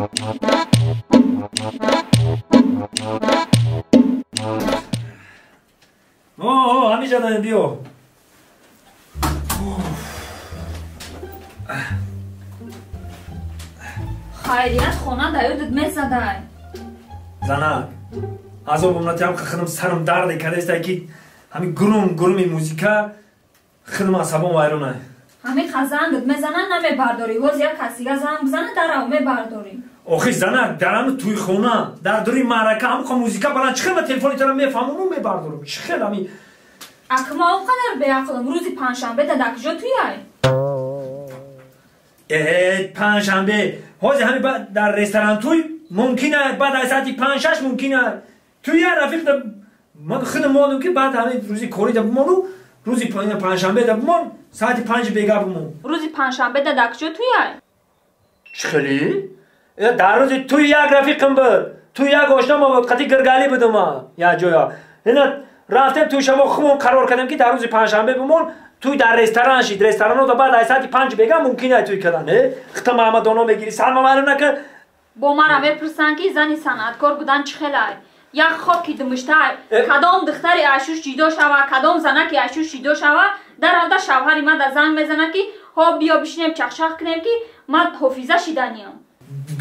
О, ҳамиҷа даем, биё. Хайрият, хона даёдат мезадай. Занак, азобам натиам, худам сарам дарде кардестай, ки ҳами гурум гуруми музика худам асабом вайронай. Ҳами хазангат мезана, намебардорӣ. Ҳоз як касига занг бизана, дарав мебардорӣ. Охи, занак, дар ҳами тӯйхона, дар дури маърака ҳамқа музика баланд, чӣ хел ма телефони тара мефаҳмаму мебардорам? Чӣ хел ҳами? Ак ма он қадар беақлам? Рӯзи панҷшанбе да дар куҷо туяй? Э, панҷшанбе ҳозир ҳами дар ресторан туй мумкин, баъд аз соати 5-6 мумкин туя рафиқ. Ман худам мондам, ки баъд ҳами рӯзи корӣ да бимону рӯзи панҷшанбе да бимон, соати 5 бега бимон. Рӯзи панҷшанбе да дар куҷо туяй? Чӣ хели? Дар рӯзи туй як рафиқам буд, туй як ошнома буд, қати гиргалӣ будам як ҷоя. Ина рафтем туй, шамо хумон қарор кардем, ки дар рӯзи панҷшанбе бимон, туй дар ресторан шид. Ресторано да баъд аз соати 5 бега мумкин ай туй кардан. Хита маҳмадоно мегирӣ, сарма маълум нака. Бо мара мепурсанд, ки зани санъаткор будан чӣ хелай. Як хоки думиштай. Кадом духтари айшуш ҷидо шава, кадом занаки айшуш ҷидо шава, даравда шавҳари ма да занг мезана, ки ҳо, биё бишинем, чахчах кунем, ки ман ҳофиза шиданиям.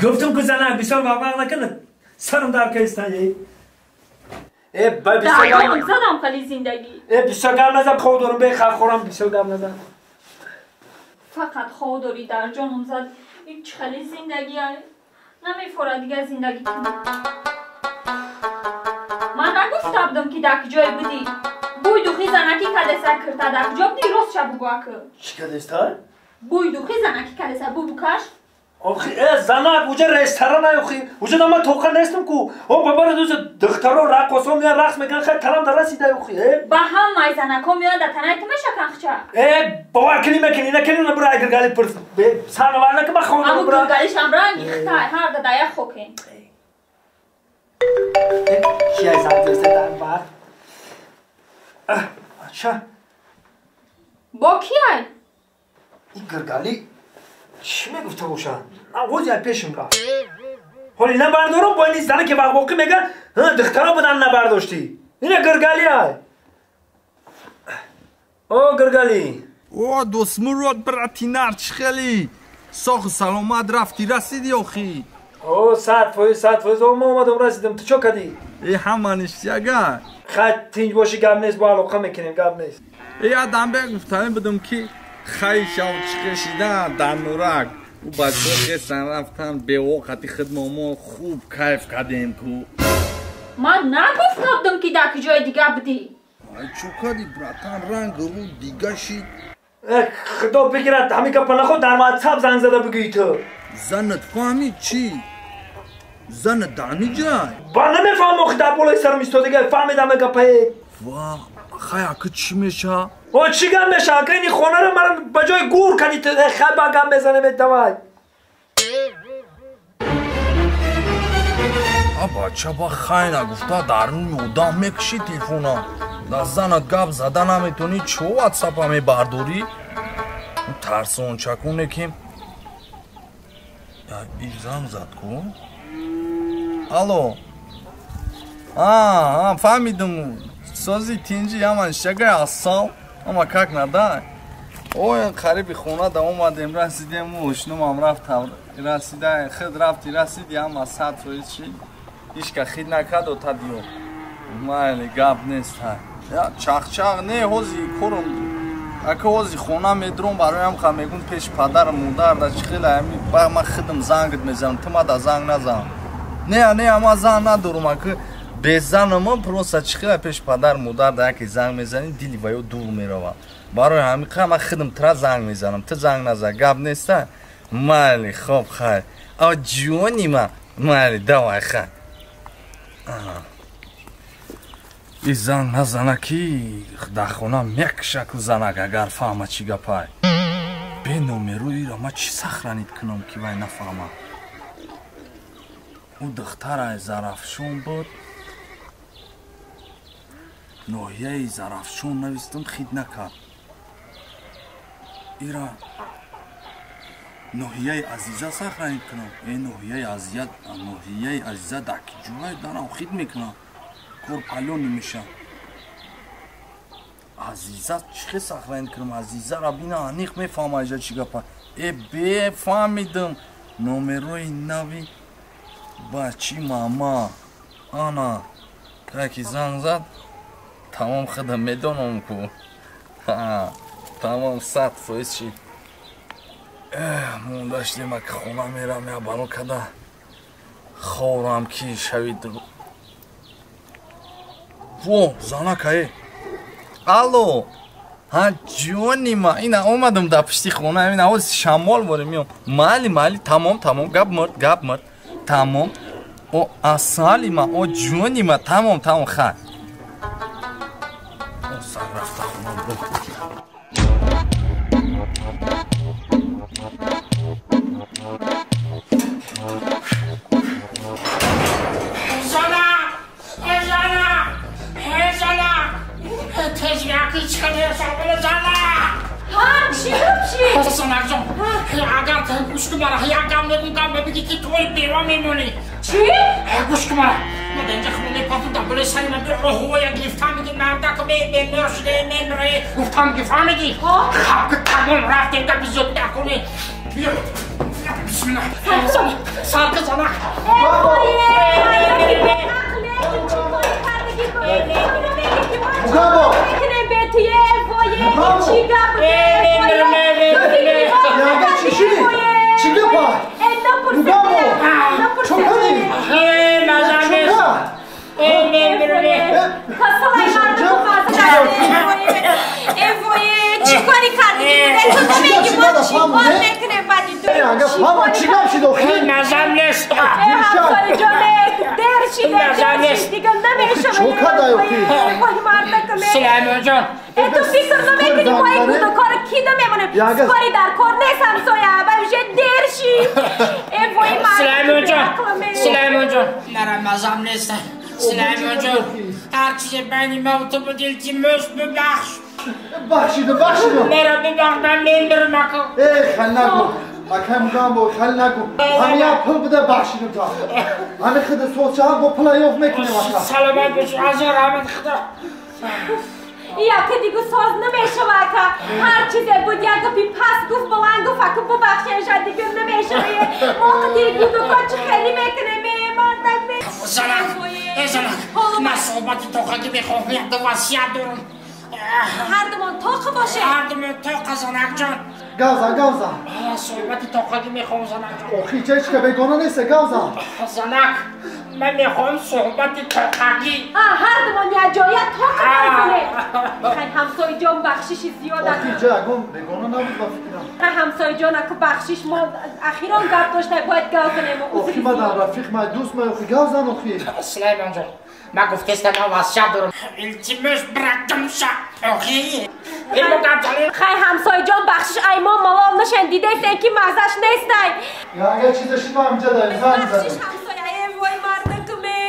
Гуфтум, ки занак, бисёр вақвақ накунад, сарам дар каистан. Э, задам хали зиндагӣ. Э, бисёр гап назан, хоб дорам, бехав хӯрам, бисёр гап назан. Фақат хоб дорӣ, дар ҷоном зад. Ин чӣ хали зиндагӣ? Намефорад дигар зиндагӣ. Ман нагуфта будам, ки дар куҷое будӣ. Бӯй духи занакӣ кадеса кирта, дар куҷо будӣ? Ростша бугӯ, акы. Чӣ кадеста? Бӯй духи занакӣ кадеса, бу букаш. Охи, э, занак, уҷа ресторан ай, охи. Уҷа да ман тоқа нестам ку. О, бабара дуза духтаро раққосо меян, рақс мекунан, хай талам дар расидай, охи, э. Ба ҳамаи занако меояд, дар танаи ту мешакан хча. Э, бовар кунӣ мекунӣ, накунӣ, на бура гиргали пурс. Сармавар нака, ман хонам Аму бура. Гиргалишам ранги хитай, ҳар да як хокен. Кия занг зеста дар вақт? Ача. Бо кияй? Ин гиргали чӣ мегуфта бошад? Ҳози ай пешим рафт. Ҳоли набардорам, бо ини зане ки вақвоқӣ мега, духтаро будан набардоштӣ. Ина гиргали ай. О, гиргали. О, Достмурод, братинар, чӣ хели? Соғу саломат рафтӣ, расидӣ охи? О, 100%, 100%. О, ма омадам, расидам. Ту чо кардӣ? Э, ҳама ништяга. Хай, тинҷ бошӣ, гап нест, бо алоқа мекунем, гап нест. Э, адамбе гуфтанӣ будам, ки хай шав чиқешида дар нурак. Ӯ бачаҳо хесан рафтан, бевоқати хидмомо хуб кайф кардем ку. Ман нагуфта будам, ки дар куҷои дига будӣ. Ай, чӯ кардӣ, братан, ранг рӯ дига шид. Худо бигирад, ҳамин гапа нахо дар ватсап занг зада бигӯӣ ту. Занат фаҳмид чӣ? Занат дар ҳамиҷай? Ба намефаҳмам, охи, дар болои сарам истодага, фаҳмидам гапае. Ва, хай, ака, чӣ меша? О, чӣ гап меша, ака? Ини хонаро мара ба ҷои гур кардӣ ту. Хай, ба гап мезанем, давай. А бача ба хай нагуфта дар рӯи одам мекушӣ телефона. Дар занат гап зада наметонӣ, чо ватсапа мебардорӣ? Тарсончаконе ки ир занг зад ку. Алло, фаҳмидум, сози, тинҷи, ҳама шагай, ассал, ҳама как надай. Ой, қариби хона да омадем, расидем, ошнумам рафт, расида, худ рафти, расиди, ҳама 100% чи ҳичка хид накард, отадиё. Майли, гап нест, чахчах не, ҳози корум, ака, ҳози хона медуром, бароям ха мегум пеши падару модар да чӣ хела ами, ба ман худам зангат мезанам, ту мада занг назан. Не, не, ман занг надорум, ака, безанам, просто чӣ хела пеши падару модар да яке занг мезанӣ, дили ва ё дур меравад. Барои ҳамин қа ман худам тра занг мезанам, ту занг назан, гап неста. Майли, хоб, хайр, а ҷони ма, майли, давай, хай. И занг назана, ки дар хона мекушаку занак, агар фаҳма чӣ гапай. Бе номеру ира ма чӣ сахранид кунам, ки вай нафаҳма? Ӯ духтарай Зарафшон буд, ноҳияи Зарафшон навистам, хид накард. Ира Ноҳияи Азиза сахранид кунам. Э ноҳияи Азиза, ноҳияи Азиза дар ки ҷой дарам хид мекунам. Кор палён намеша. Азиза чӣ хел сахранид кунам? Азизаро бина аниқ мефаҳма иҷа чӣ гапа. Э бефаҳмидам. Номерои нави бачи мама. Ана таки занг зад. Тамом худам медонам ку. Тамом 100% шид. Монда шудем ки хона мерам я бало када ховрам ки шавид. Во занакае. Алло. Ҳа ҷони ма ина омадам дар пишти хона ина ҳоз шамол борем миём. Майли майли тамом тамом гап мурд гап мурд. Тамом. О асали ма о ҷони ма тамом тамом хай. О сар рафта хона бо. Агар гӯш кун мара, як гап мегӯм, гап мебигӣ ки туи бева мемонӣ. Чӣ? Гӯш кун мара. Ма дар инҷа худо мепартум дар болои сари ман оҳувоя гирифтам меги мардак бемор шуда мемире. Гуфтам ки фаҳмидӣ? Хаб ки тамом рафтем гапи зиёд накунӣ. Биё. Бисмилла. Сарка занак. Мугабо! Чӣ гапа? Мугабо! Чокани? Чока? Чӣ кори кардӣ? Чӣ гап шид охир? Назар нест. Чока дай охир? Сулаймонҷон. Ту фикр намекунӣ мо ин гудокор ки намемонем? Кори дар кор нест ҳамсоя, ба уже дер шид. Сулаймонҷон, Сулаймонҷон, нара мазам нест. Сулаймонҷон, ҳар чизе байни ма ва ту буд илтимос бибахш. Бахшидам, бахшидам. Нара бибахш, ман мемирам ака. Э, хел нагу. Акай Мугамбо, хел нагу. Ҳами як пул буда бахшидам та. Ҳами худ соз шавад бо пула ёфт мекунем ака. Саломат бош, азор раҳмат худо. Яке дигу соз намешава ака. Ҳар чизе буд як гапи пас гуфт, баланд гуфт, ака бубахшеша дигар намешава. Мо қати гудокор чӣ хеле мекунем, мардак ме. Занак, э занак, ман суҳбати тоқагӣ мехоҳам, як ду васият дорам. Ҳардумон тоқа боше. Ҳардумон тоқа занакҷон. Гавзан, гавзан. Суҳбати тоқагӣ мехоҳам занакҷон. Охи ҳеҷ ка бегона нест, гавзан. Занак, ман мехоҳам суҳбати тоқагӣ. Ҳардумон як ҷоя тоқа бизанем. Хай ҳамсояҷон бахшиши зиёд аст. Охи ҷа ягон бегона набуд ба фикрам. Ҳамсояҷон аку бахшиш мо ахирон гап дошта бояд гав занем. Охи ман дар рафиқ ман дӯст ман охи гав зан охи. Сулаймонҷон, ман гуфтестам ман васият дорам. Илтимос биракдамша. Охи. Хай ҳамсояҷон бахшиш ай мо малол нашен дидестем ки мазаш нестай. Ягар чизе шид ман ҳамҷа даем занг задам. Бахшиш ҳамсоя э вой мардакме.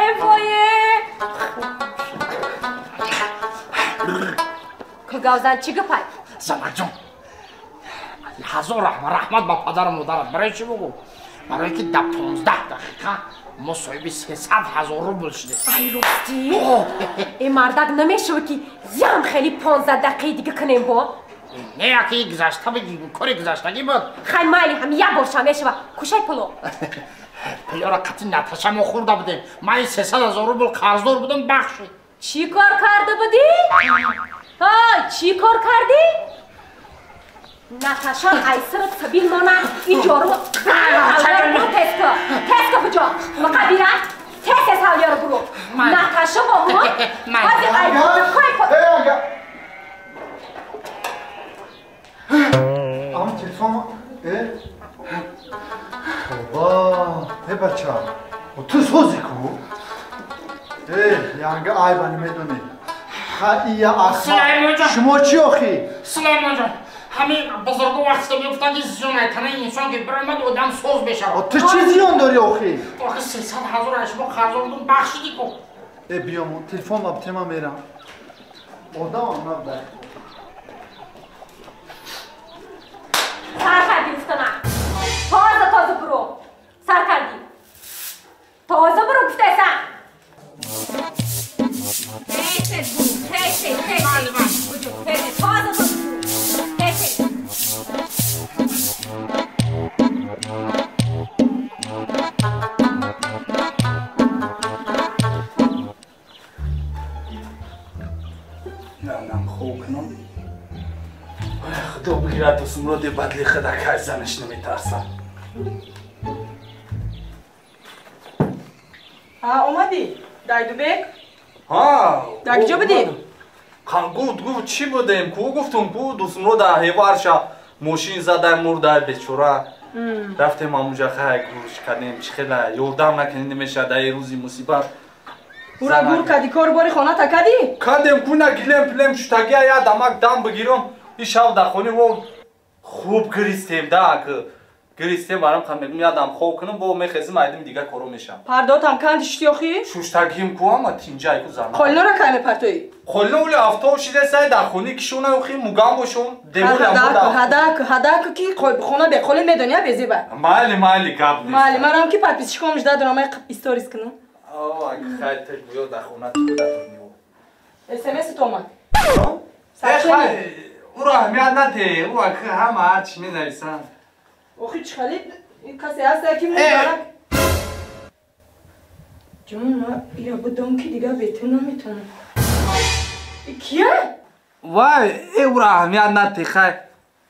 Э вое. Гавзан чӣ гапай? Занакҷон, ҳазор раҳмат раҳмат ба падару модарат. Барои чӣ бугӯ? Барои ки дар 15 дақиқа мо соҳиби 300 000 рубл шудем. Ай ростӣ? Э мардак намешава ки ям хеле 15 дақиқаи дига кунем бо? Не, яки гузашта кори гузаштагӣ буд. Хай майли ҳам як борша мешава. Кушай пуло. Пулёро қатъи Наташа мо хӯрда будем. Ман 300 000 рубл қарздор будам, бахшид. Чӣ кор карда будӣ? Ҳа, чӣ кор кардӣ? Наташа айсират сабил монад, ин ҷору теско. Теско буҷо. Мақабира. Тез тез ҳавлиёро буру. Наташа бо мо. Ҳозир ай кой Ам телефон э Тоба, э бача. Ту сози ку? Э, янга айба намедонӣ. Ха ия ахма. Шумо чӣ охи? Сулаймонҷон, ҳамин бузурго вақте мегуфтанд ки зиён айтанаи инсон ки биромад одам соз мешавад. Ту чӣ зиён дорӣ охи? Охи 300 000 аз шумо қарздор будум, бахшидӣ ку. Э биём, телефон ма битема мерам. Одамам набуд. Дустмуроди бадли худа кай занаш наметарсад. Ҳа, омадӣ? Дайдубек? Ҳа. Дар куҷо будӣ? Гуфт, гуфт, чӣ будем? Ку гуфтум, ку Дустмурода ҳеварша мошин задай мурдай бечора. Рафтем амуҷа хай гурш кардем, чӣ хела ёрдам накунем намешад дар рӯзи мусибат. Ура гур кардӣ, кор бори хоната кардӣ? Кардем, ку на гилем пилем шутагия я дамак дам бигирам. И шав дар хони мо хуб гиристем да, гиристем барам хан мегум ядам хоб кунам, бо мехезим айдим дигар коро мешам. Пардотам канди шушти охи? Шуштагим ку ама тинҷай ку зана. Қолинора кай мепартоӣ? Қолино ули афтоб шида сай дар хони кишона охи мугам бошон, деволам буда. Ҳадак, ҳадак ки хона бе қолин медони я безеба. Майли, майли гап нест. Майли, марам ки подписчиком жда дорам, ай историс кунам. О, хай те гӯё дар хона ту дар турнио. СМС то омад. Хай, уро аҳамият надеҳ, ӯ ҳама ҳарчи менависанд. Охи чӣ хали касе ҳаста ки мубарак. Ҷон, ма ира будам ки дигар бе ту наметавонам. Кия? Вай, уро аҳамият надеҳ, хай.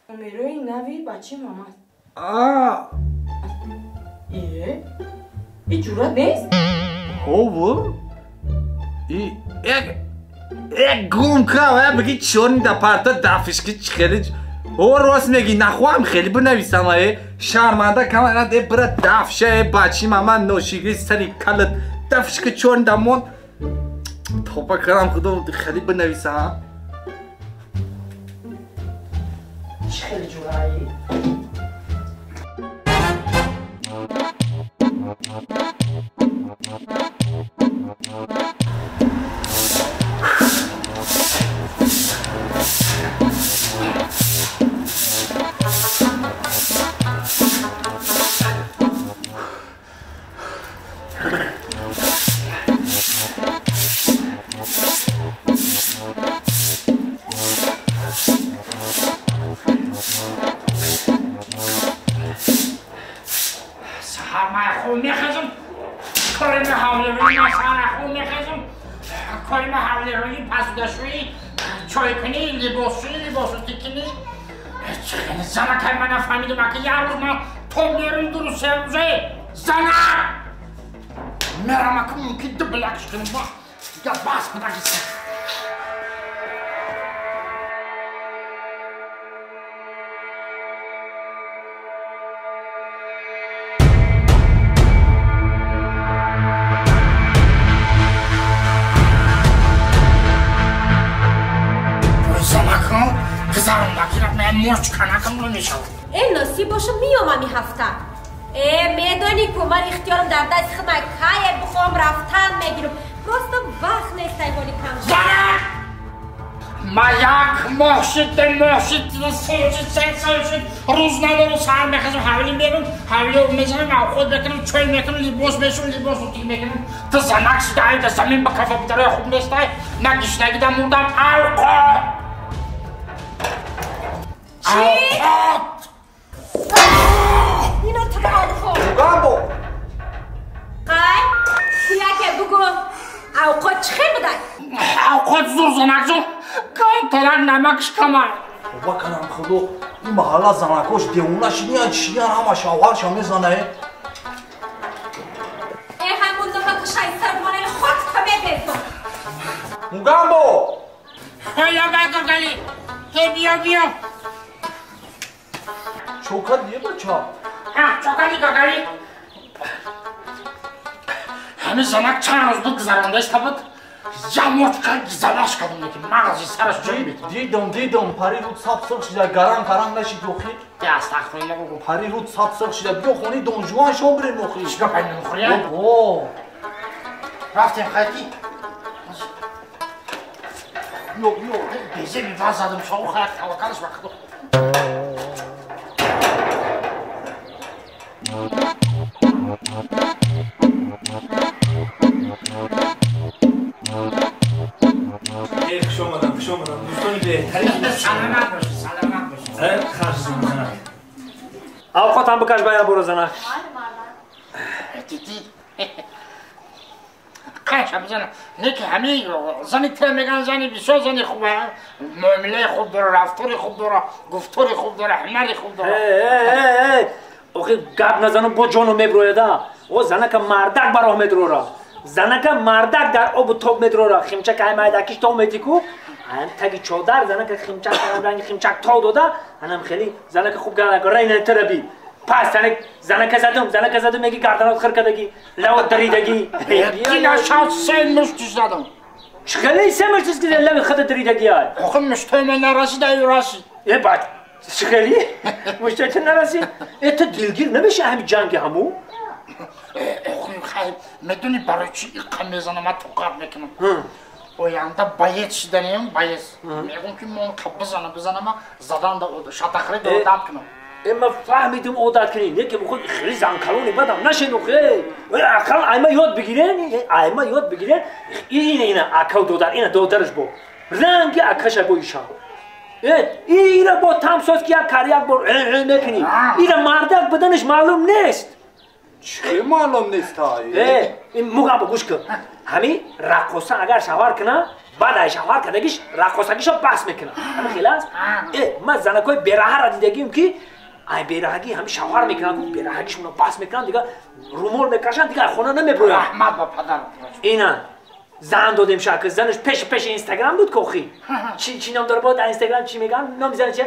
Умерои нави бачи мамад. Е? И ҷуръат нест? Ҳову? И як як гум кам, бигӣ чорни да парта дафиш ки чӣ хели. О, рост мегӣ, нахоҳам хеле бинависам, э шарманда кам, э бира дафша, э бачи мама ношигри сари калат дафиш ки чорни да мон. Топа кардам худо хеле бинависам. Чӣ хеле ҷуръаи? Насиб боша миём ами ҳафта. Медонӣ ку ман ихтиёрам дар дасти худам, кае бихоҳам рафтан мегирам. Просто вақт нест айвони кам. Ма як моҳ шуд, ду моҳ шуд, сол шуд, се сол шуд, рӯз надору саҳар мехезам, ҳавлӣ мерам, ҳавлӣ мезанам, авход мекунам, чой мекунам, либос мешум, либос утик мекунам. Ту занак шудаи, да замин ба кафа бидарои хуб нестай, на гишнагида мурдам, авқот! Авқот! Ино ту авқот! Гамбо! Қай, куяке бугу, авқот чӣ хел будай? Авқот зур занакҷон, камтарак намакш камай. Тоба кардам худо, ин маҳалла занакош девона шидиян, чиян, ҳама шавҳарша мезанае. Э ҳамун нафака шайсар монели хок та мебезон. Мугамбо! Ҳая байгургали, ҳе биё биё. Чокар дие бача? Ҳа, чокари гагали. Ҳамин занак чанд рӯз буд гузарондаиста буд. Ямочка гизалаш кардам, ки мағзи сараш ҷой метавад. Дидам, дидам, пари руд саб сирх шида, гаранг гаранг нашид охи. Астағфируллоҳ. Пари руд саб сирх шида, биё хони донжуан шом бирем охи. Чӣ гап айнан хӯрия? О. Рафтем хайки. Биё, биё. Безе биваз задам, шоу хаяк таваккалаш ба худо. Хуш омадам, хуш омадам. Дӯстони беҳтарин. Саломат бошед, саломат бошед. Харҷ занак. Авқотам бикаш ба як бора занак. Дидӣ? Қанша бизана. Не ки ҳами зани тира меган зани бисёр зани хуб, муомилаи хуб дора, рафтори хуб дора, гуфтори хуб дора, ҳунари хуб дора. Охи гап назанам бо ҷону меброяда. О занака мардак ба роҳ медрора. Занака мардак дар обу тоб медрора. Химчак ай майдакиш тоб метику. Ам таги чодар занака химчак ранги химчак тоб дода. Анам хели занака хуб ганака райна тараби. Пас занака задум меги гарданот хир кадаги, лавот даридаги. Дина шав се мушт задум. Хеле се мушт ки лави хада даридаги ай. Охи муштой ман нарасид ай расид. Э бач хеле муштой ту нарасид. Э ту дилгир намеши ҳами ҷанги ҳаму? Охи хай медуни барои чи иққа мезанам ма тоқат мекунам. Оянда боец шиданем боец. Мегум ки мон қа бизанам задан да шатахри да одат кунам. Ма фаҳмидим одат кунӣ, не ки худ хеле занкалони бадам нашену хе. Ақал айма ёд бигирен, айма ёд бигирен. Ина ина акав додар, ина додараш бо. Ранги акаша бо иша. Ира бо тамсоз ки як кар як бор мекунӣ. Ира мардак буданаш маълум нест. Чӣ маълум нест ай? Ин муга бо гӯш кун. Ҳами раққоса агар шавҳар куна, баъд ай шавҳар кардагиш раққосагиша бас мекунад. Ҳами хел аст? Ман занакҳои бераҳаро дидагим ки ай бераҳагӣ ҳами шавҳар мекунанд, бераҳагишонро бас мекунанд, дигар румол мекашанд, дигар хона намеброянд. Раҳмат ба падарат. Ина зан додем шака, занаш пеш пеш Инстаграм буд кохи. Чи ном дора буд Инстаграм чи меган? Номи занаш чи?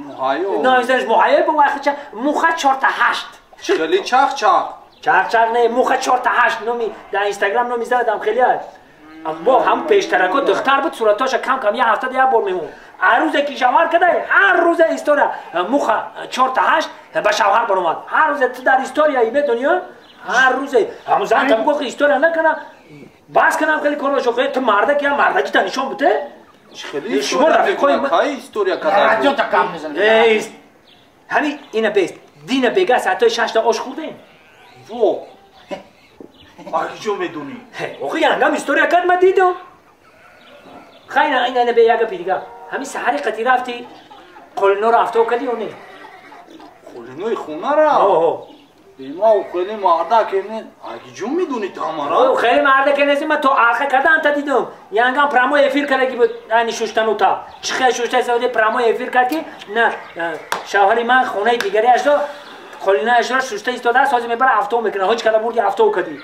Муҳайё. Номи занаш Муҳайё бо вақт муха 4-8. Хеле чах-чах. Чах-чах не, муха 4-8 номи дар Инстаграм номи занадам хеле аст. Бо ҳам пештарако духтар буд, суратоша кам-кам як ҳафта як бор мемонд. Ҳар рӯзе ки шавҳар карда, ҳар рӯзе история муха 4-8 ба шавҳар баромад. Ҳар рӯзе ту дар история медонӣ, ҳар рӯзе ҳамун зан та бигӯ история накана, бас канам хеле корашо, ту мардак я мардакита нишон буте? Хеле шумо рафиқои ма кай история карда? Радио та кам мезанад. Ҳами ина бест. Дина бега соатҳои 6 та ош хӯрдем. Во. Акиҷо медонӣ? Охи янгам история кард ма дидам. Хайна ина бе як гапи дига. Ҳами саҳари қатӣ рафти қолиноро афтоб кардӣ ё не? Қолинои хонара? Оҳо. Ма хеле мардак не. Акиҷо медонӣ тамара? Хеле мардак нест, ма то арха кардан та дидам. Янгам прямой эфир кардаги буд, ани шуштанута. Чӣ хел шушта истода прямой эфир кард ки на шавҳари ман хонаи дигариашро қолиноашро шушта истодааст, ҳозир мебара афтоб мекунад. Ҳоҷ када бурди афтоб кардӣ.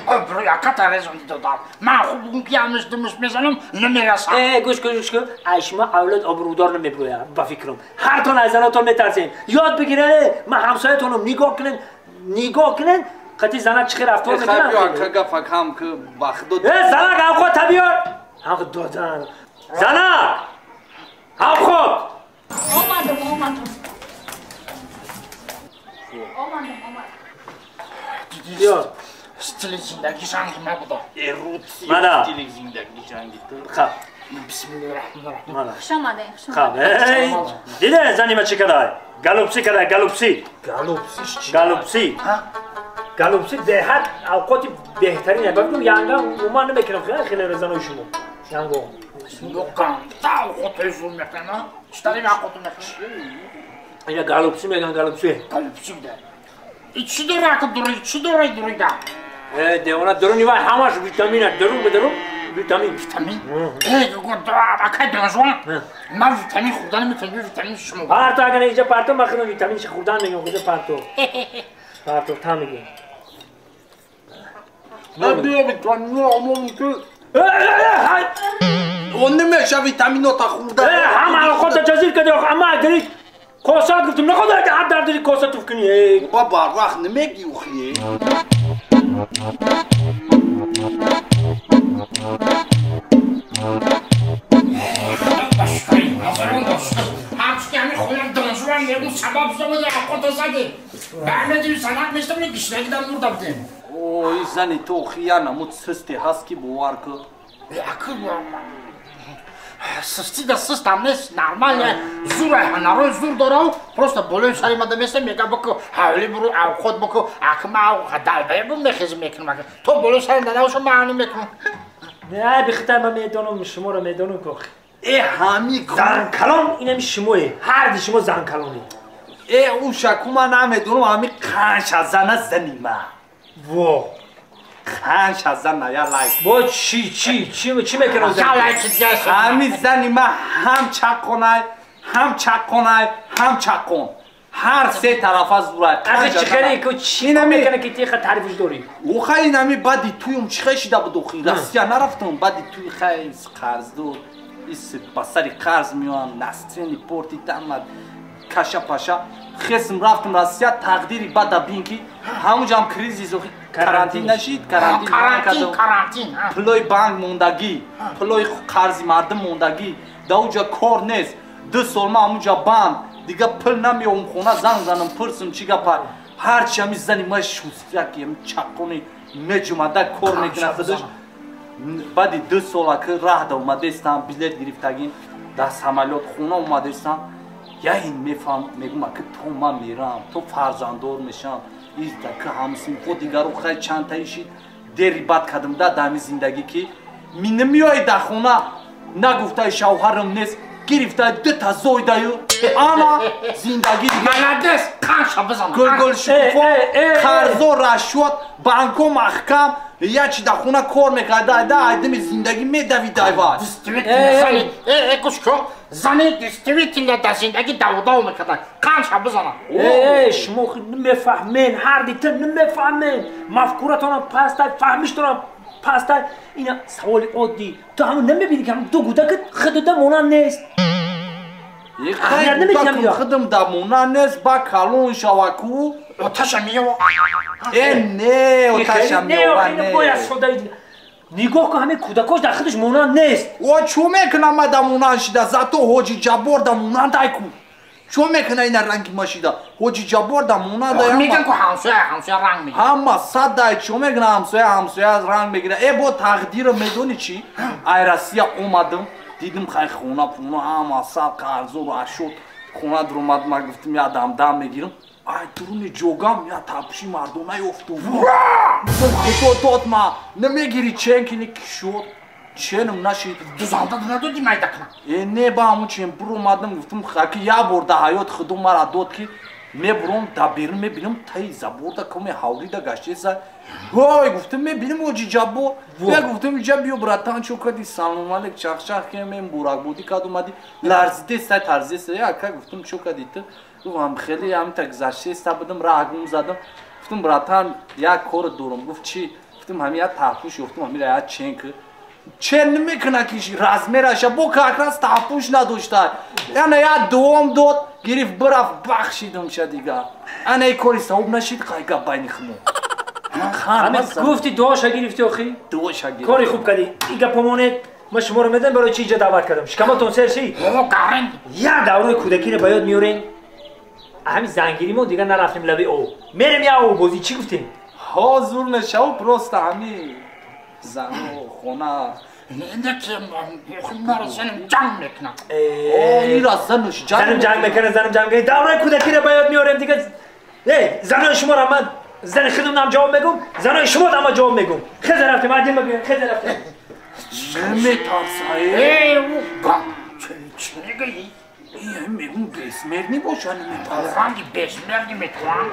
Обрӯи аката резонди додам. Ман хуб бугум ки ҳамаш думуш мезанам, намерасам. Гӯш кун, гӯш кун. Ай шумо авлод обрӯдор намеброяд, ба фикрам. Ҳартон аз занотон метарсен. Ёд бигирен, ман ҳамсоятонам, нигоҳ кунен, нигоҳ кунен, қати занак чӣ хел рафтор мекунад. Хай биё, ака гафак ҳам ки ба худо. Занак ҳамход та биёр. Ҳамход додан. Занак! Ҳамход! Омадам, омадам. Омадам, омадам. Биёр. Стили зиндагӣ ҷанги ма буда. Мада. Стили зиндагӣ ҷанги ту. Хаб. Бисмиллоҳир-раҳмонир-раҳим. Мада. Хуш омадем, хуш Хаб. Эй, дида зани ма чӣ кадай? Галупси кадай, галупси. Галупси чӣ? Галупси. Галупси беҳад авқоти беҳтарин. Бигӯм янга умуман намекунам хеле хеле занои шумо. Янго. Луқам, та авқоти зур мекунам. Читари авқот мекунам. Ина галупси меган галупси. Галупси буда. И чӣ дора ки дури, чӣ дора дурида? Девона дуруни вай ҳамаш витамин аст. Дурун ба дурун витамин. Витамин? Акай донжуан, ман витамин хӯрдан наметавонам, витамин шумо. Парто агар инҷа парто ман худам витамин хӯрдан мегӯям, худам парто. Парто та мегӯям. Биё витамин омон ки. Он намеша витаминота хӯрда. Ҳама алқота ҷазир кардӣ, ама дили коса гуфтем, находа ҳад дар дили коса туф кунӣ. Ба барвақт намегӣ ухӣ. Ҳарчи ҳами хонам донжуан мегум сабаб шуда авқота задем. Баъмедим санак мештам гишнагидан мурда будем. Ой, зани ту охи намуд систе ҳаст ки бовар кун. Аки систи да систам нест, нормально. Зур ҳанарои зур дорав, просто болои сари мада места мега бику, ҳавли буру авқот бику, аки ма далбая бу мехезм мекунам. То болои сари нанавшо ма ани мекунам. Не, бихтар ман медонам, шуморо медонам ки. Ҳами занкалон инами шумое. Ҳарди шумо занкалонед. Ӯ шаку ман намедонам, ҳами қанша зана зани ма. Во. Қанша зан я лайк. Бо чи чи чи чи мекунад? Я лайк дигаш. Ҳами зани ма ҳам чаққонай, ҳам чаққонай, ҳам чаққон. Ҳар се тарафа зурай. Ахи чи хеле ку чи мекунад ки тиха таърифш дорӣ? Охай инами баъди туюм чи хел шида буд охи? Россия нарафтам, баъди туй хай қарздор. Ис ба сари қарз меоям, настроени порти тамад каша паша. Хесм рафтам Россия, тақдири бада бин ки ҳамунҷам кризис охи карантин нашид, карантин карантин, карантин. Пулои банк мондагӣ, пулои қарзи мардум мондагӣ, да уҷа кор нест. 2 сол ма ҳамунҷа банд, дига пул намеёвам хона, занг занам пурсам чӣ гапа. Ҳарчи ҳами зани ма шустяки ҳами чаққони меҷумада кор мекунад худаш. Баъди 2 сола ки раҳ да омадестам, билет гирифтагим, дар самолёт хона омадестам. Я ин мефаҳм, мегӯм аки то ман мерам, то фарзанддор мешам, изда ки ҳамсинфо дигаро хай чандтаи шид, дери бад кардам да ҳами зиндагӣ ки минамиёи дар хона нагуфтаи шавҳарам нест, гирифтаи дута зойдаю ана зиндагӣ. Молодец, қанша бизан. Гулгул шукуфо, қарзо рашват, банко маҳкам, ячи дар хона кор мекарда, да айдами зиндагӣ медавидай вай. Действительно, зани, гӯш кун, зани действительно дар зиндагӣ давдав мекарда. Қанша бизанам. Шумо намефаҳмен, ҳар дита намефаҳмен. Мафкуратонам пастай, фаҳмиштонам пастай. Ина саволи оддӣ. Ту ҳамон намебинӣ ки ҳамон ду гудакат худуда монанд нест. Худам да монанд нест, ба калон шава ку. Оташа меёва. Не, оташа меёва не. Бояд содаи. Нигоҳ кун, ҳамин кӯдакош дар худаш монанд нест. О, чӯ мекунам ма да монанд шида, зато Ҳоҷи Ҷаббор да монанд ай ку. Чӯ мекуна ина ранги ма шида? Ҳоҷи Ҷаббор да монанд ай. Меган ку ҳамсоя, ҳамсоя ранг мегира. Ҳама сад ай чӯ мекуна ҳамсоя, ҳамсоя ранг мегира. Бо тақдиро медонӣ чӣ? Ай Россия омадам, дидим хай хона пуна ҳама сад қарзо рашод. Хона дуромад, ма гуфтам я дамдам мегирам. Ай дуруни ҷогам я тапши мардона ёфтум. Гуфтам худо дод ма, намегири чен кини кишод. Ченам нашид. Дузанда надодӣ майда кунам. Не, ба ҳамун чен буромадам, гуфтам хаки я бор да ҳаёт худо мара дод ки мебуром да берун мебинам таи заборда коме ҳавлида гаштеса. Ҳой, гуфтам мебинам Ҳоҷи Ҷаббор. Я гуфтам иҷа биё братан чо кади салом алейк чахчах кемем буракбодӣ кад омадӣ ларзидеста тарзидеста. Я ака гуфтам чо кади ту? Гуфтам хеле ҳамита гузаштеста будам, раҳ гум задам. Гуфтам братан як кор дорам. Гуфт чӣ? Гуфтам ҳами як таҳпӯш ёфтам, ҳамира як чен ки. Чен намекуна ки размераша бо как раз таҳпӯш надошта. Яна як дуом дод, гирифт бирафт, бахшидамша дигар. Ана и кори савоб нашид қайга байни хумо. Гуфти дуоша гирифти охи? Дуоша гирифт. Кори хуб кардӣ. И гапо монед. Ман шуморо медонам барои чӣ иҷа даъват кардам. Шикаматон сер шид? Як давраи кӯдакиро ба ёд меорем. Ҳамин зангиримон дигар нарафтем лаби об. Мерем як оббозӣ, чӣ гуфтем? Ҳо, зур мешав, просто ҳами зану хона. Маро занам ҷанг мекунад. Ира зануш ҷанг. Занам ҷанг мекунад, занам ҷанг мекунад. Давраи кӯдакиро ба ёд меорем дигар. Занои шуморо ман зани худам нам ҷавоб мегӯм, занои шумо дама ҷавоб мегӯм. Хеза рафтем, адим бигӯем, хеза рафтем. Наметарсае. Чӣ мегӯӣ? Мегӯм бесмерни боша, наметарсам. Ранги бесмерни метавонам.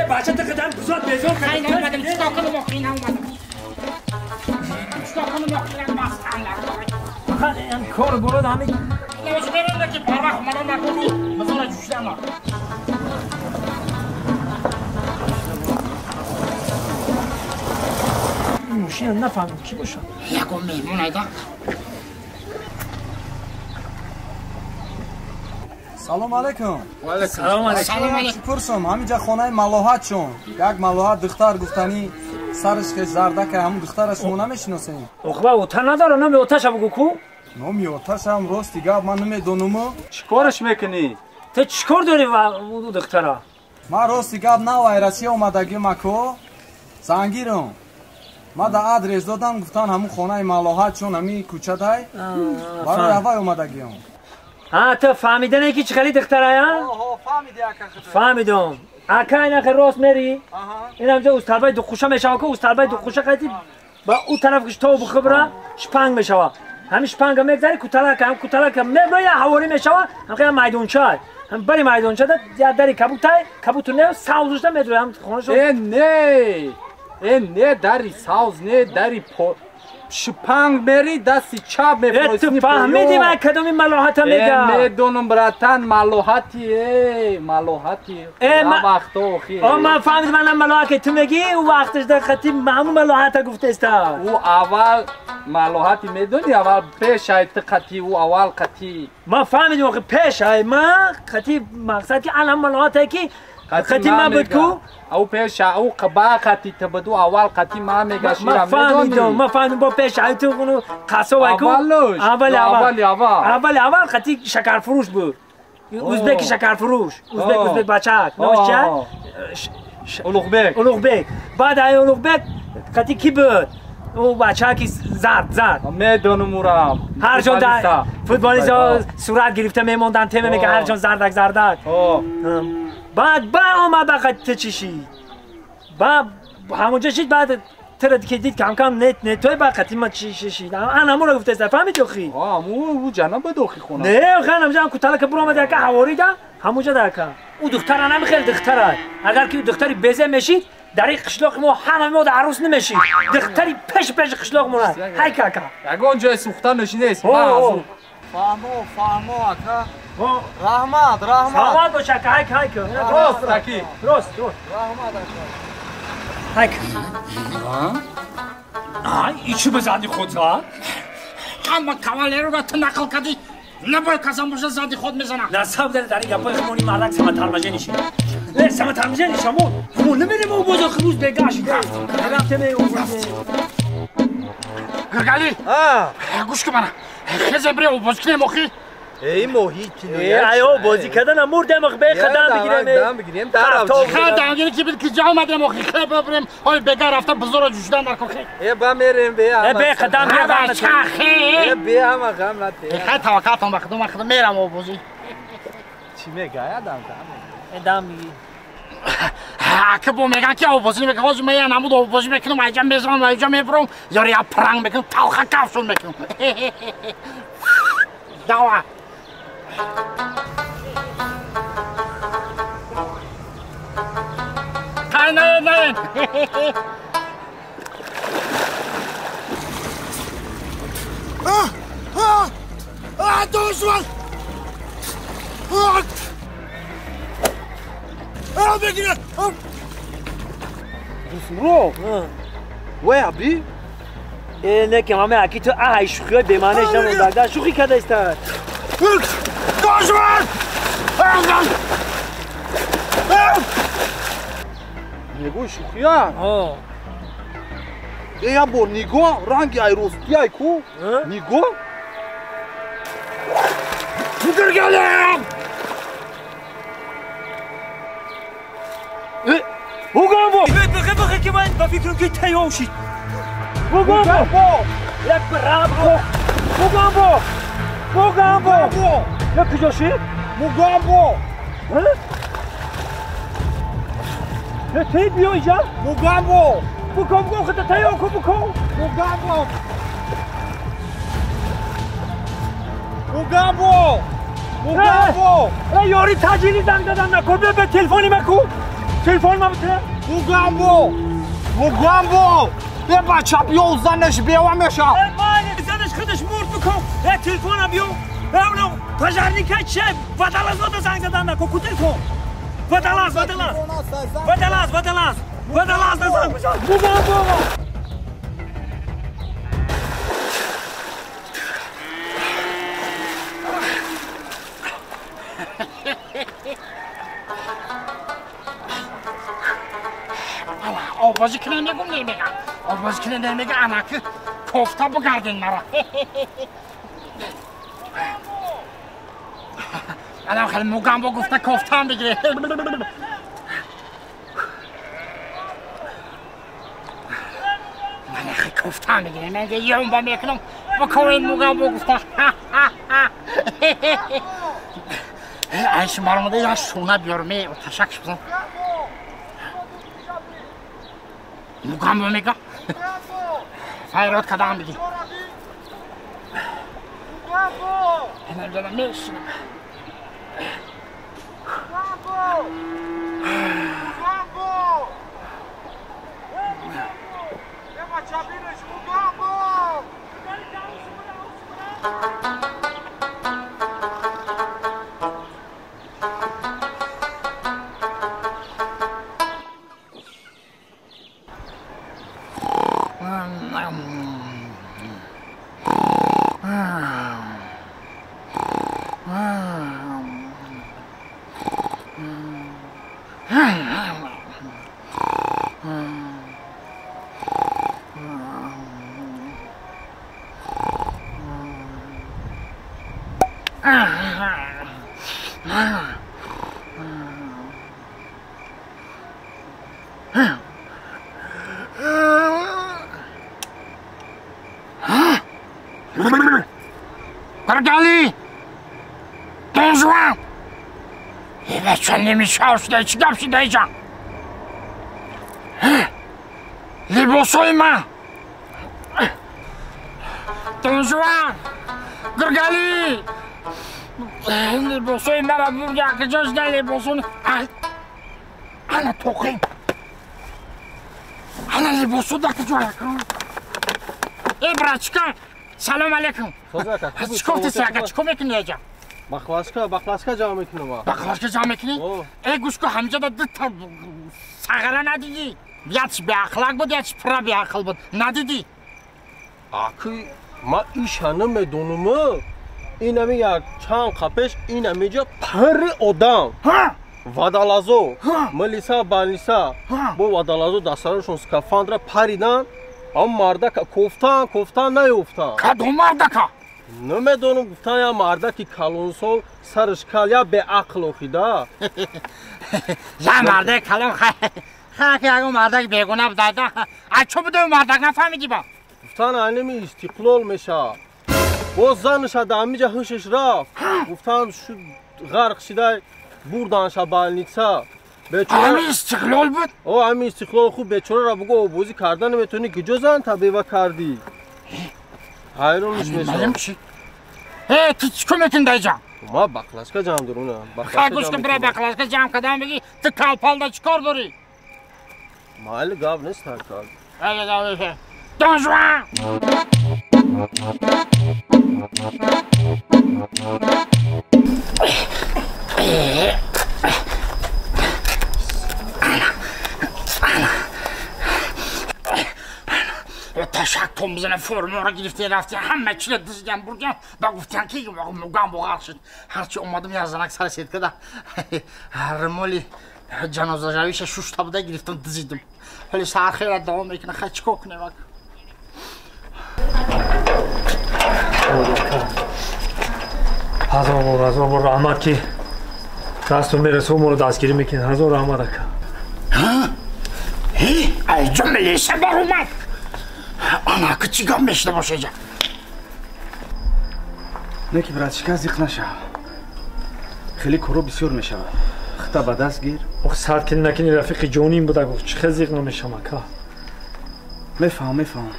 Бача ту қадам бузод безор кардӣ. Омадам, чикор кунам охи, наомадам. Чикор кунам охи, бастан. Фақат ин кор бурод ҳамин. Намешавад ки парвах омадан накунӣ, бизора ҷӯшидан. Мошина нафаҳмидам кӣ бошад. Ягон меҳмон айда. Салом алейкум. Салом алейкум. Пурсам, ҳаминҷа хонаи малоҳат чун. Як малоҳат духтар гуфтанӣ сараш хеш зардака, ҳамун духтара шумо намешиносед? Охба ота надора, номи оташа бугу ку? Номи оташам рости гап ман намедонам. Чӣ кораш мекунӣ? Ту чӣ кор дорӣ ва ӯ духтара? Ман рости гап нав ай Россия омадагим ако. Зангирам. Ман да адрес додам, гуфтан ҳамун хонаи малоҳат чун ҳамин кӯчадай. Барои ҳавай омадагиам. Ҳа, ту фаҳмида не ки чӣ хели духтарая? Оҳо, фаҳмиди ака худо. Фаҳмидам. Ака инаке рост мери? Инам ҷо усталбаи дуқуша мешава ку, усталбаи дуқуша қайти ба ӯ тараф киш то бухибра шпанг мешава. ҳамин шпанга мегзари куталака ҳам куталака меброя ҳаворӣ мешава ҳам хеле майдонча ҳам бари майдонча да я дари кабутай кабуту не савзушда медроя ҳам хонашо э не э не дари савз не дари шпанг мери дасти чап мефросни. Ту фаҳмидӣ ман кадоми малоҳата мегам? Медонам братан, малоҳати э малоҳати вақто охи. О ман фаҳмидам манам малоҳат ту мегӣ ӯ вақташ дар хати ҳамун малоҳата гуфтеста. Ӯ аввал малоҳати медонӣ аввал пеш ай ту қати ӯ аввал қати. Ман фаҳмидам охи пеш ай ман қати мақсад ки ан ҳам малоҳате ки қати ман буд ку. Ӯ пеш ӯ ба қати ту буд ӯ аввал қати ман мегашт. Ман фаҳмидам, ман фаҳмидам бо пеш ай ту уну қассоб ай ку. Аввал аввал аввал қати шакарфурӯш буд. Ӯзбеки шакарфурӯш, ӯзбек ӯзбек бачак. Номаш чия? Улуғбек. Улуғбек. Баъд ай Улуғбек қати ки буд? Ӯ бачаки зард зард. Медонам ӯрам. Ҳар ҷо футболистҳо сурат гирифта мемонданд, тема мекард ҳар ҷо зардак зардак. Баъд ба омад ба қати ту чӣ шид? Ба ҳамонҷо шид, баъд туро ки дид кам-кам нет нет той ба қати ма чӣ шид? Ан ҳамонро гуфтеста, фаҳмидӣ охи? Ҳамун ӯ ҷана буд охи хона. Не, охи ҳамонҷо ҳам куталака буромад яка ҳаворида, ҳамонҷо дака. Ӯ духтара намехел духтара. Агар ки ӯ духтари безе мешид, дар ин қишлоқи мо ҳама мо дар арӯс намешид. Духтари пеш пеш қишлоқ монад. Ҳай кака. Ягон ҷои сӯхтанаш нест. Фаҳмо, фаҳмо ака. Раҳмат, раҳмат. Саломат бош ака, ҳайк ҳайк. Рост аки. Рост, рост. Раҳмат ака. Ҳайк. Ай, ичи ба зади худ зад? Ҳама кавалероро ту нақл кардӣ. Набояд касам боша зади худ мезанам. На самом деле дар ин гапҳои хумони мардак саматармажени шид. Не, саматармажени шамо. Хумо намерем о бозор хурӯз бегаҳ шид. Рафтем Гиргали. Гӯш кун мана. Хезе бре обоз кунем охи. Эй моҳи Ай обозӣ кардана мурдем охи бе қадам бигирем. Дам бигирем дар Қадам гирем ки ки ҷа омадем охи хе бибрем. Ой бега рафта бузуро ҷӯшидан дар кохи. Э ба мерем бе ама. Э бе қадам бигирем. Чахе. Э бе ама ғам нате. Хай таваккалтон ба худо ман худо мерам обозӣ. Чӣ мегӯяд адам дам? Э дам мегӣ. Ака бо меган ки обозӣ мекунам. Ҳозир ман намуд обозӣ мекунам, айҷа мезанам, айҷа мебурам, ёри я пранг мекунам, талха кафшон мекунам. Дава. Хай не не. А! А! А, душман! А, бегирад! Дусмуров! Вай аби? Э, не ки ҳама аки ту аҳай шӯхиҳои бемаънеш намонда. Шӯхӣ кардаиста. Душман! Нигоҳ шӯхия? Э, як бор нигоҳ, ранги айростияй ку? Нигоҳ? Гиргалем! Мугамбо! Бихе бихе ки ман ба фикрам ки тайёр шид. Мугамбо! Як раб! Мугамбо! Мугамбо! Я куҷо шид? Мугамбо! Я тей биё инҷа? Мугамбо! Букон букон худта тайёр кун букон! Мугамбо! Мугамбо! Мугамбо! Э, ёри таҷили занг задан накун, бия ба телефони ма ку! Телефон ма бите! Мугамбо! Мугамбо! Бе бача биё занаш бева меша! Э, майли занаш худаш мурд букун! Э, телефона биё! Э, уно пожарника че? Водолазода занг задан накун, ку телефон! Водолаз, водолаз! Водолаз, водолаз! Водолаз да занг бизан! Мугамбо! Обозӣ кунем мегум немегам. Обозӣ кунем немега анаки кофта бигарден мара. Алам хеле Мугамбо гуфта кофтаам бигире. Ман ахи кофтаам бигире. Ман ёмба мекунам. Бикорен Мугамбо гуфта. Ай шумаромада я шуна биёрам. Ташакш бизан. Мугамбо мега? Файрод кадам биги. Инам мешинам. Гургали! Донжуан! Ивача немишав шуда, чӣ гап шуда иҷа? Либосҳои ман! Донжуан! Гургали! Либосҳои мара бурда, куҷо шуда либосон? Ана тоқим! Ана либосо да куҷо? Э, братчика! Салом алейкум. Чикор тиси ака, чикор мекунӣ аҷа? Бақлашка, бақлашка ҷамъ мекунам. Бақлашка ҷамъ мекунӣ? Э, гӯш кун, ҳамҷа да дута сағара надидӣ? Якш беақлак буд, якш пурра беақл буд. Надидӣ? Аки, ман иша намедонам. Инами як чанд қапеш инамиҷа пурри одам. Вадалазо, милиса, балниса. Бо вадалазо дастарашон скафандра паридан. Ам мардака кофтан, кофтан наёфтан. Кадом мардака? Намедонам, гуфтан я мардаки калонсол сараш кал я беақл охида. Я мардаки калон хаки ягон мардаки бегуна будайда. А чо будай мардак нафаҳмидӣ ба? Гуфтан аними истиқлол меша. Боз занаша да ҳамиҷа ҳушаш рафт. Гуфтан шу ғарқ шидай бурданша балница. Ҳами истиқлол буд? О, ҳами истиқлол хуб бечораро бугу обозӣ карда наметавонӣ, куҷо зан табева кардӣ? Ҳайронш мешавам. Э, ту чӣ кор мекунӣ даиҷа? Ма бақлашка ҷамъ дорам. Хай гӯш кун, бира бақлашка ҷамъ кардан бигӣ, ту калпалда чӣ кор дорӣ? Майли гап нест ҳар. Донжуан! Ташак том бизана формаро гирифта рафтем, ҳама чиро дизидам бурдам, ба гуфтам ки мугам буғар шуд. Ҳарчи омадам як занак сари сеткада румоли ҷанозажавиша шушта буда гирифтам дизидам. Ҳоли саҳар хела давом мекунам, хай чӣ кор кунем ак? Ҳазор бор, ҳазор бор раҳмат ки дасту мерасо моро дастгирӣ мекунед. Ҳазор раҳмат ака. Айҷо милиса баромад. Ана ки чӣ гап мешида боша иҷа? Не ки братчика зиқ нашав. Хеле коро бисёр мешавад. Хита ба даст гир. Ох, сад кини накини рафиқи ҷоним буда гуфт. Чӣ хел зиқ намешам ака? Мефаҳмам, мефаҳмам.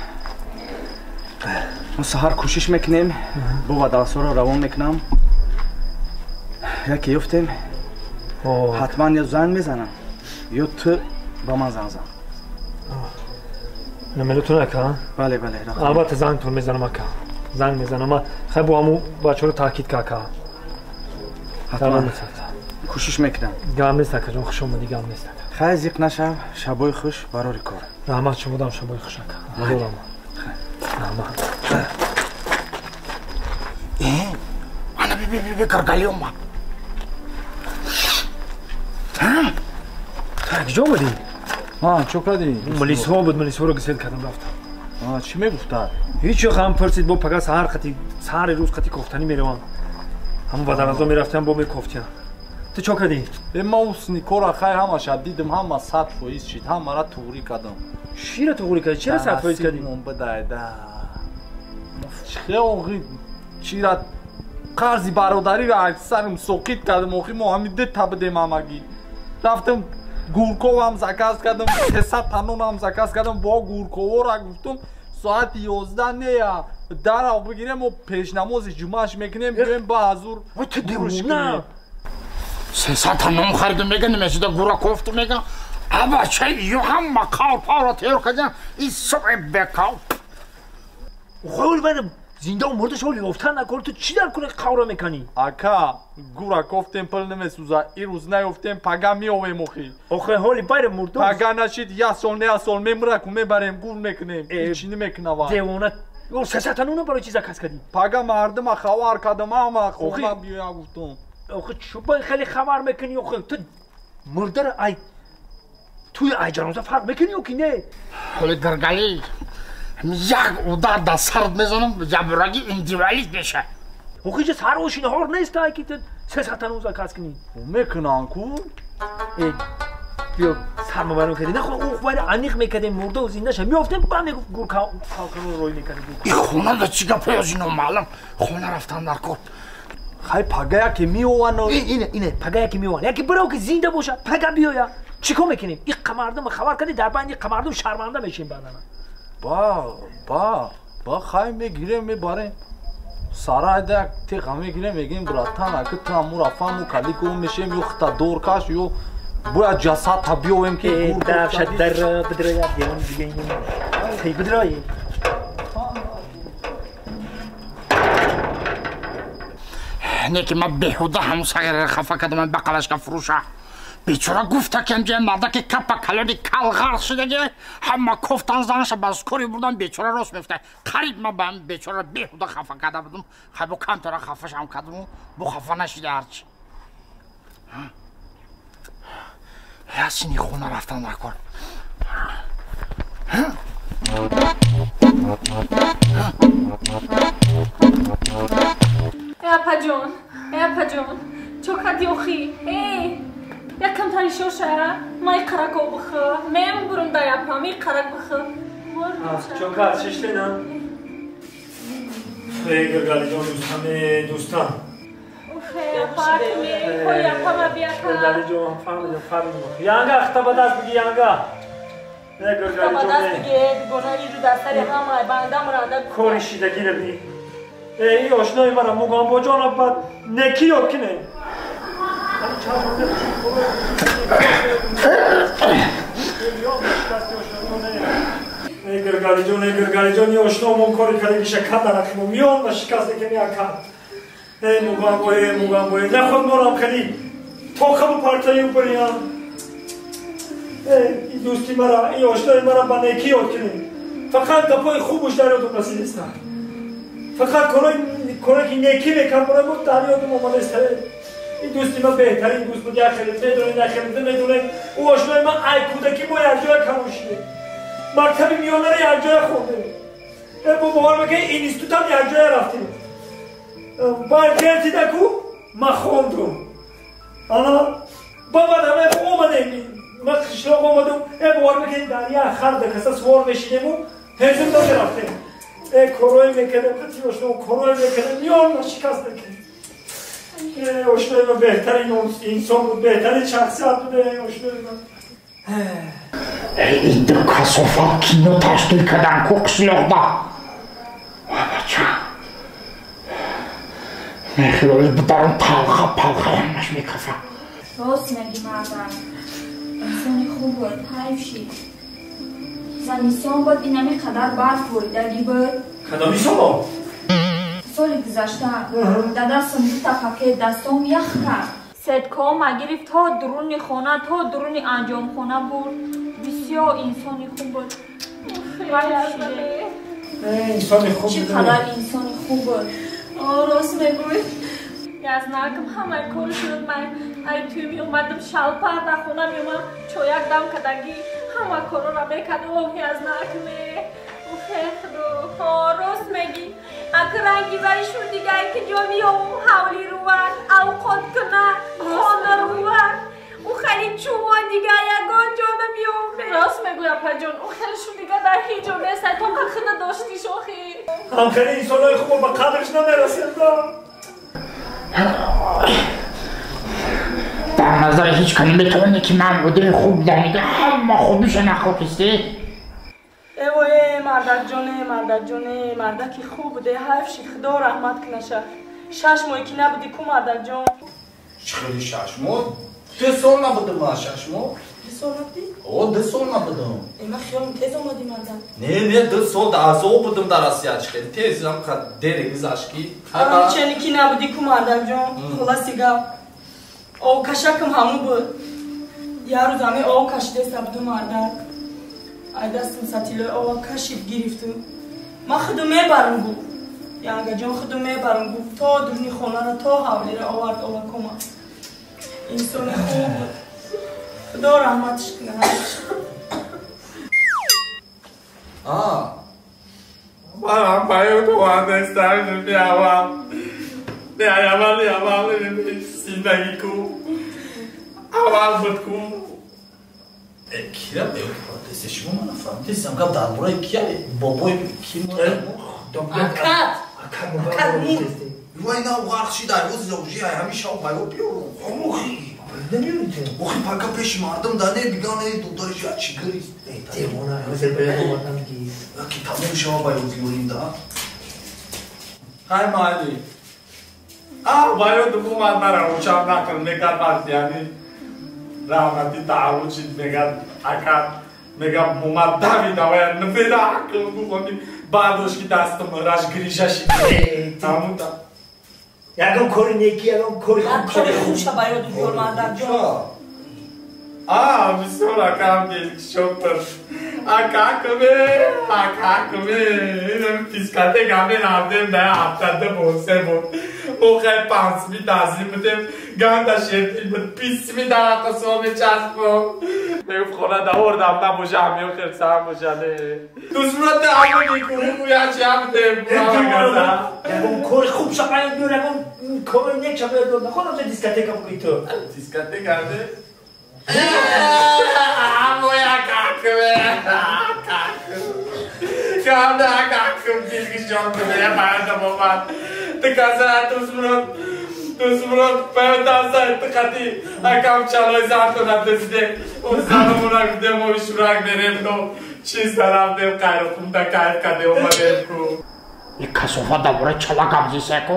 Мо саҳар кӯшиш мекунем, бо вадаласоро равон мекунам. Яке ёфтем, ҳатман ё занг мезанам, ё ту ба ман занг зан. Намелотун ака? Бале, бале. Албатта зангтон мезанам ака. Занг мезанам. Хай бо ҳамун бачаро таъкид ка ака. Ҳатман кӯшиш мекунам. Гам нест ака ҷон, хуш омадӣ, гам нест ака. Хай зиқ нашав, шабои хуш, барори кор. Раҳмат шумодам, шабои хуш ака. Ҳазор раҳмат. Раҳмат. Ана би би би Гургали омад. Куҷо омадӣ? Чо кардӣ? Милисҳо буд, милисҳоро гусел кардам рафтам. Чӣ мегуфтад? Ҳеҷ ҳам пурсид, бо пага саҳар қати саҳари рӯз қати кофтанӣ меравам. Ҳамон ваданазо мерафтам, бо мекофтиям. Ту чо кардӣ? Э, ман усни кора хай ҳамаша дидам, ҳама 100% шид, ҳамара туғрӣ кардам. Чира туғрӣ кардӣ? Чира 100% кардӣ? Бадайда. Чӣ оғи чира қарзи бародариро аксарам соқит кардам, охи мо ҳами дута будем ҳамагӣ. Рафтам гурковам заказ кардам, 300 танонам заказ кардам, бо гурковора гуфтум, Соати 11 не дарав бигирем мо пешнамози ҷумъаш мекунем, биёем ба ҳазур. Ту девона. 300 та нон харидум мега, намешида гура кофту мега. Аба чай ё ҳама қавр павра тайёр кардам. И субҳи бекав. Хол бана зинда у мурда шоли ёфтан накор, ту чӣ дар куна қавра мекунӣ? Ака, гура кофтем пул намесӯза. Ирӯз наёфтем, пага меовем охи. Охе ҳоли байра мурда. Пага нашид, як сол не як сол мемура ку мебарем, гур мекунем. Ҳеҷ намекунава. Девона. О 300 та нона барои чӣ заказ кардӣ? Пага мардума хабар кардам, ҳама хона биёя гуфтум. Охе чӯ хеле хабар мекунӣ охе? Ту мурдаро ай туи ай ҷаноза фарқ мекунӣ ё ки не? Ҳоли Гиргалӣ як удар дар сарат мезанам, ҷабраги индивалид меша. Охе ҷа сар ошинаҳор нест ай ки ту 300 та нон заказ кунӣ. Мекунам ку? Биё сар мабарем кардем. Нахо ух байра аниқ мекардем, мурда зиндаша меёфтем, ба мегуфт гур калкано рой мекардем. И хона да чӣ гапе озино маълум? Хона рафтан дар кор. Хай пага яке меовано. Ине, ине, пага яке меован. Яке бирав ки зинда бошад, пага биёя. Чӣ кор мекунем? Иққа мардум хабар кардӣ, дар байни иққа мардум шарманда мешем баъдан. Ба, ба, ба хай мегирем, мебарем. Сарай да теға мегирем, мегирем братан, аки ту амура фаму кали гум мешем, ё хта дор каш, ё бояд ҷасад та биёвем ки гур дафша дар бидроя девон дига ин. Хей бидрои. Не ки ман беҳуда ҳамун сағираро хафа кардам, ба қалашка фурӯша. Бечора гуфта ки ҳамҷоя мардаки капа калони кал ғарқ шудаги, ҳама кофтан занаша ба скори бурдан, бечора рост мефта. Қариб ман ба ҳамин бечора беҳуда хафа карда будум. Хай бо камтара хафашам кардаму бо хафа нашида ҳарчи. Ясини хона рафтан дар кор. Апаҷон, апаҷон, чо кардӣ охи? Э, якам тани шоша, май қарако бихӯ. Мем бурум дай апа, ми қарак бихӯ. Чо кард, шиштена? Эй, Гиргалиҷон, дӯстам, э, дӯстам. Гиргалиҷон, фаҳмидам, фаҳмидам. Янга, ахта ба даст биги, янга. Э, Гиргалиҷон, кори шидагира би. Э, и ошнои мара Мугамбоҷона ба некӣ ёд кине. Эй, Гиргалиҷон, эй, Гиргалиҷон, и ошномон кори кардагиша кад дарахимо миён ва шикасте ки меакад. Эй, Мугамбо, эй, Мугамбо, наход морам хели тоқабу партаю бириям. Эй, и дӯсти мара, и ошнои мара ба некӣ ёд кине. Фақат гапои хубуш дар ёдум расидиста. Фақат корое ки некӣ мекард барои мо дар ёдум омадаиста. Ин дӯсти ман беҳтарин дӯст буд, як хеле медонед, як хеле намедонед. Ӯ ошнои ман ай кӯдакӣ мо якҷоя калон шудем. Мактаби миёнаро якҷоя хондем. Бо бовар мекунед, институтам якҷоя рафтем. Баргардида ку ман хондум. Ана баъд ҳама омадем. Ман қишлоқ омадум. Бовар мекунед, дар як хар дакаса сувор мешидему ҳезум намерафтем. Корое мекардем, қати ошно корое мекардем, миён шикаст мекардем. Ошнои ман беҳтарин инсон буд, беҳтарин шахсият буд, ошнои ман. Ин ду касофат кино ташкил кардан ку қишлоқда. Бача. Мехилоли бударам палха палха ҳамаш мекафа. Рост меги мардак. Инсони хуб буд, ҳайф шид. Зимистон буд, инами қадар барф боридагӣ буд. Кадоми сол? Соли гузашта дадастам дута пакет дастом ях кард. Сеткома гирифт то дуруни хона, то дуруни анҷомхона бурд. Бисёр инсони хуб буд. Инсони хуб. Чӣ қадар инсони хуб буд. Рост мегӯй. Язнакам ҳамаи кор шуд. Ман ай тӯй меомадам, шалпар дар хона меомад, чояк дам кардагӣ, ҳама корора мекард. Оҳ, язнакме. Охе худо. Рост мегӣ. Ак ранги вай шуд дигар ки ҷо меёвум, ҳавлӣ рувад, авқот кунад, хона рувад. Ӯ хеле чумон дигар ягон ҷо намеёвум. Рост мегӯй, апаҷон. Ӯ хеле шуд дигар дар ҳеҷ ҷо нест. То худа доштиш охи. Ҳам хеле инсонҳои хубо ба қадрш намерасем. Дар назари ҳеҷ ка наметавонӣ ки ман одами хуб будам. Ҳама хубиша нақл кистӣ. Э, мардак. Мардак ҷоне, мардак ҷоне, мардаки хуб буде, ҳайф шид, худо раҳмат кунаша. 6 моҳ ки набуди ку мардак ҷон? Хеле 6 моҳ? 2 сол набудам ман 6 моҳ. 2 сол набудӣ? О, 2 сол набудам. Ман хиёлам тез омадӣ мардак. Не, не, 2 сол дар азоб будам дар Россия. Хеле тез ам дер гузашт ки. Чени ки набудӣ ку мардак ҷон? Хулоси гап. Об кашакам ҳаму буд. Як рӯз ҳаме об кашидеста буду мардак. Ай дастам сатилои ова кашид гирифту. Ман худу мебарам гуфт. Янгаҷон худу мебарам гуфт. То дурни хонара, то ҳавлира овард ова кома. Инсони хуб буд. Худо раҳматиш кунад. Манам паёт овардастам биавам. Аввал аввал зиндагӣ ку. Аввал буд ку. Кира беоки шумо ман нафаҳмидистам гап дар бораи кия бобои ки Акат! Акат мурд. Вай нав ғарқ шид, ай воз завжи, ай ҳамин шав байо биёрум. Охи! Охи пака пеши мардум да не биган э додари ша чӣ гирист. Девона, ҳозир бояд омадам ки. Ки тамом шава байо биёрим да. Ҳай майли. Байо дубумад мара учам нақл мекард вақти ҳамин раҳмати тааллуқ шид мегад акат мегам омад давид авая нфеда ақл гуфт бардошт ки дастам раш грижа шид. Тамом ягон кори неки, ягон кори хуб. Кори хуб ша байо биёр мардак ҷон. Бисёр акам дилкушод. Акакме, акакме, дискотека мерафтем да ҳафтада бор се бор. Мо хай 5 тазим будем, ганда шертил буд, 20 дақа со мечаспом. Мегуфт хона давордам набоша, ҳамё хирсам боша не. Дусмурат ҳама никӯ гӯя чи ҳамдем. Ягон кори хуб ша байо биёр, ягон кори нек ша байо биёр. Нахоҳам дискотека бигӯӣ ту. Дискотека не? Ой, акакме, акакм. Ганда акакм дилкушод баёдам омад. Ту каза дусмурод, дусмурод паёдаса ту қати акам чалои зартона дузидем. О занамона гудем, мо шурак мерем, но чиз нарафтем, қайроқумда кайф кардем, омадем ку. И касофат дар бораи чала гап зисеку?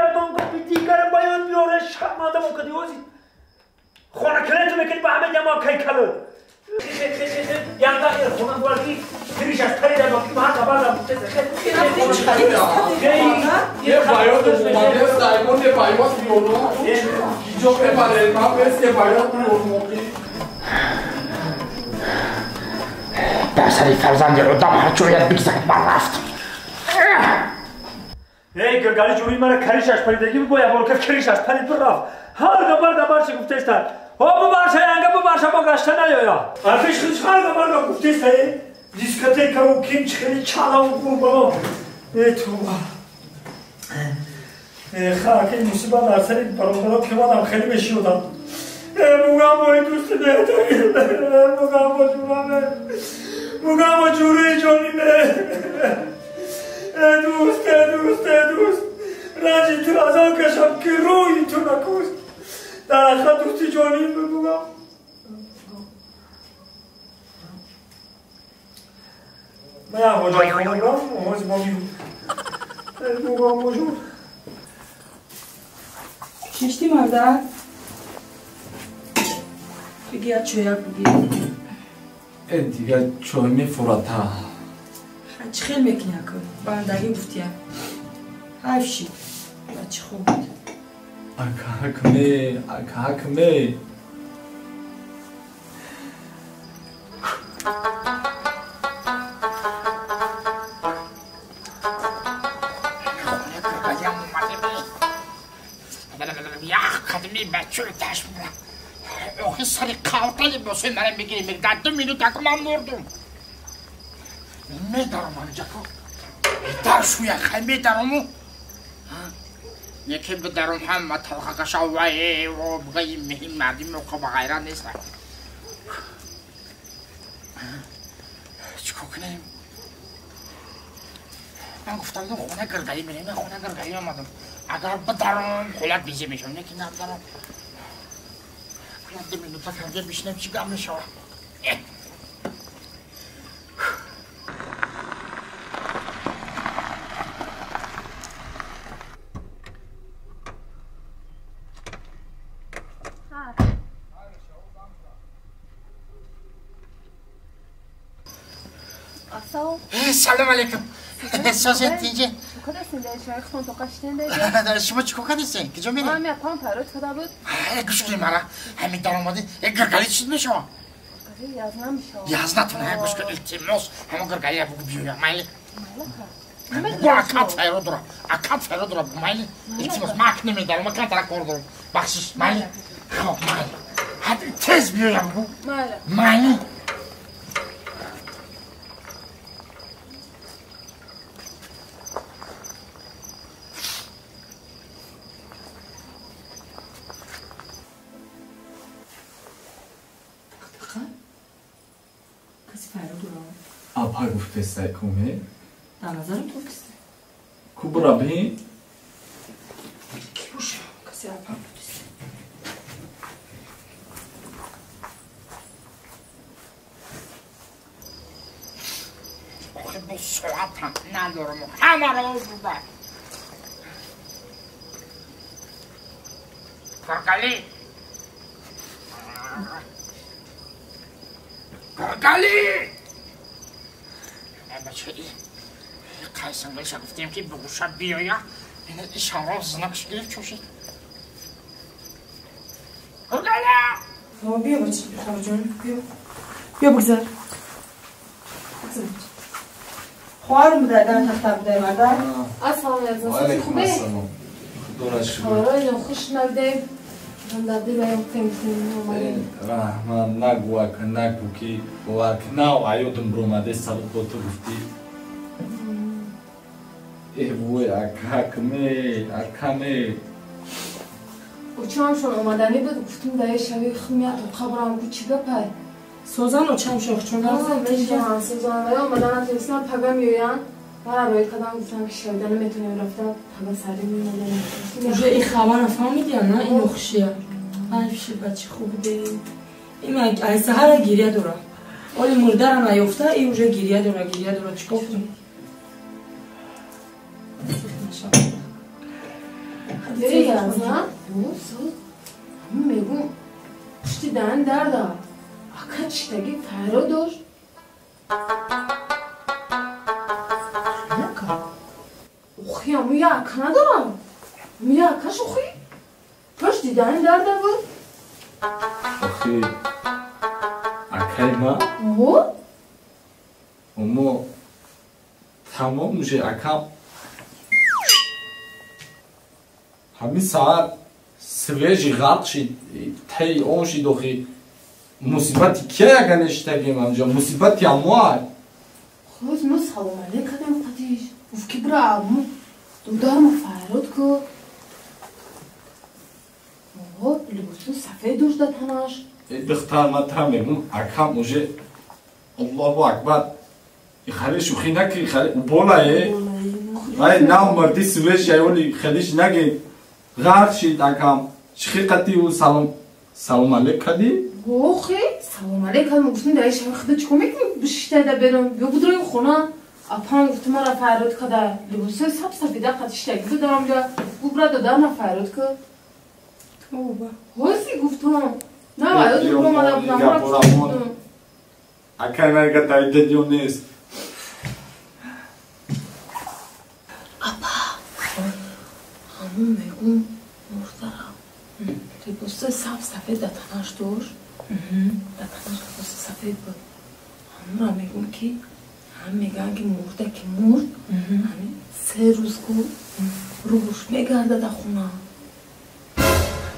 Ягон гапи дигара баён биёре, шармандам кади ози. Хона калету мекунӣ ба ҳама ҷамоа кай кало. Янга хона буарки криш аз парида ки ма хабар дам. Е баёт омаде Саймон е баёт биёрум. Киҷо мебаред ман бес е баёт биёрум. Дар сари фарзанди одам ҳарчи ояд бигзарад, ман рафт. Эй, гиргали ҷури мара каришаш паридагӣ бо як бор каришаш парид бирафт. Ҳар гапар гапар чи гуфтеста. О бубарша янга бубарша бо гашта наёя. Арфиш худш ҳар гапар гап гуфтеста. Дискотека у ким чи хеле чала у бобо. Э туба. Э хаки мусибат дар сари бародаро ки мадам хеле мешиёдам. Э мугам бо дӯст беҳтарин. Э мугам бо ҷураме. Мугам бо ҷури ҷони ме. Дӯст, дӯст, дӯст, ранҷи ту аз он кашам ки рӯи ту накӯст. Дар ҳақиқат дӯсти ҷоним бигӯям. Ман як ҳоҷатхона бурам, оғози мо бигӯ. Бигӯям боҷон. Чишти мардак? Биги як чояк биги. Э дигар чой мефурата. Чӣ хел мекунӣ ака? Бандагӣ гуфтия. Ҳайф шид. Бачи хуб буд. Акакме, акакме. Охи сари қалта либосои мара мегирӣ, дар 2 минут аку ман мурдум. Медаром анҷако. Дар шуя хай медарому. Неки бидаром ҳама талхакаша вай обгаи меҳин марди моқа ба ғайра нест. Чикор кунем? Ман гуфтам хона гиргарӣ мерем, ман хона гиргарӣ омадам. Агар бидаром ҳолат безе мешавам, неки набидаром. 2 минута канҷа бишинем, чӣ гап мешавад? Салом алейкум. Созен тинҷе. Шумо чӣ кор кардесен? Куҷо меред? Гӯш кунед мара. Ҳамин даромадӣ гиргалӣ чиз мешавад? Язнатон гӯш кун, илтимос, ҳамон гиргалиро бугу биёя, майли. Бугу акат файро дора. Акат файро дора, майли. Илтимос, ман ак намедарам, ман камтара кор дорам. Бахшиш, майли. Хоб, майли. Тез биёя бугу. Майли. Апа гуфтестай куме? Дар назарам ту кист. Ку бура бин? Ки боша? Касе апа гуфтест. Охи бо соатам надорам, ҳамаро бурда. Гиргалӣ! Гиргалӣ! Бача, қайсангалиша гуфтем ки бугуша биёя, ишонро знакш гирифт чошид. Гиргалӣ! Биё бача, хоҳарҷон, биё. Биё бигзар. Бигзар. Хоҳарм будай, дар тахта будай, мардар. Ассалому алайкум. Хубе? Худоро шукр. Хоҳарои хуш навидем. Раҳмат, нагӯ ака, нагӯ ки бовар ки нав аёдам биромаде сабаб бо ту гуфтӣ. Э вой акакме, акаме. Очамшон омаданӣ буд, гуфтум даи шави хумия то қабрам гу чӣ гапай? Созан очамшон чун мешаванд, созан вая омадан натонистам, пага меоянд. Мара роӣ кардам, гуфтам ки шавида наметонем рафта, пага сари меомадан. Уже ин хабарро фаҳмидия, на ин нохушия. Айфши бачи хуб де. Ин ай саҳара гиря дора. Оли мурдара наёфта, и уже гиря дора, гиря дора. Чӣ кор кунем? Язна, мегум пушти даҳан дарда. Ака чиштаги файро дошт. Охи, аму я ака надорам. Аму я акаш охи? Пушти даҳан дарда буд. Охи, акай ма? О? Омо тамом уже акам. Ҳамин саат свежий ғарқ шид, таи он шид охи. Мусибати кия ягане шитагем амҷа? Мусибати амоай. Хоз мо салом алейк кардем қадиш. Гуфт ки бира аму дударма файрод ку. О, либосу сафед дошт дар танаш. Духтар, ман тара мегум, акам уже Аллоҳу акбар. Хеле шӯхӣ накӣ, хеле уболае. Ай нав марди свежий оли хелиш наги. Ғарқ шид акам. Чӣ қати ӯ салом алейк кардӣ? Охи, салом алейк кардам. Гуфтам даи шави худа чӣ кор мекунӣ? Бишиштай да берун. Биё будрои хона. Апам гуфт мара файрод када. Либосои саб сафеда қати шитаги бударам ҷа. Гуфт бира додарма файрод ку. Тоба. Ҳози гуфтам. На ваёд омада будам. Мара гуфтам. Акай ман дар дунё нест. Апа, ҳамун мегум мурдарам. Либосои саб сафед дар танаш дошт. Дар танаш либоси сафед буд. Ҳамунро мегум ки ҳам мегӯянд ки мурда ки мурд, ҳамин 3 рӯз ку рӯҳуш мегардад дар хона.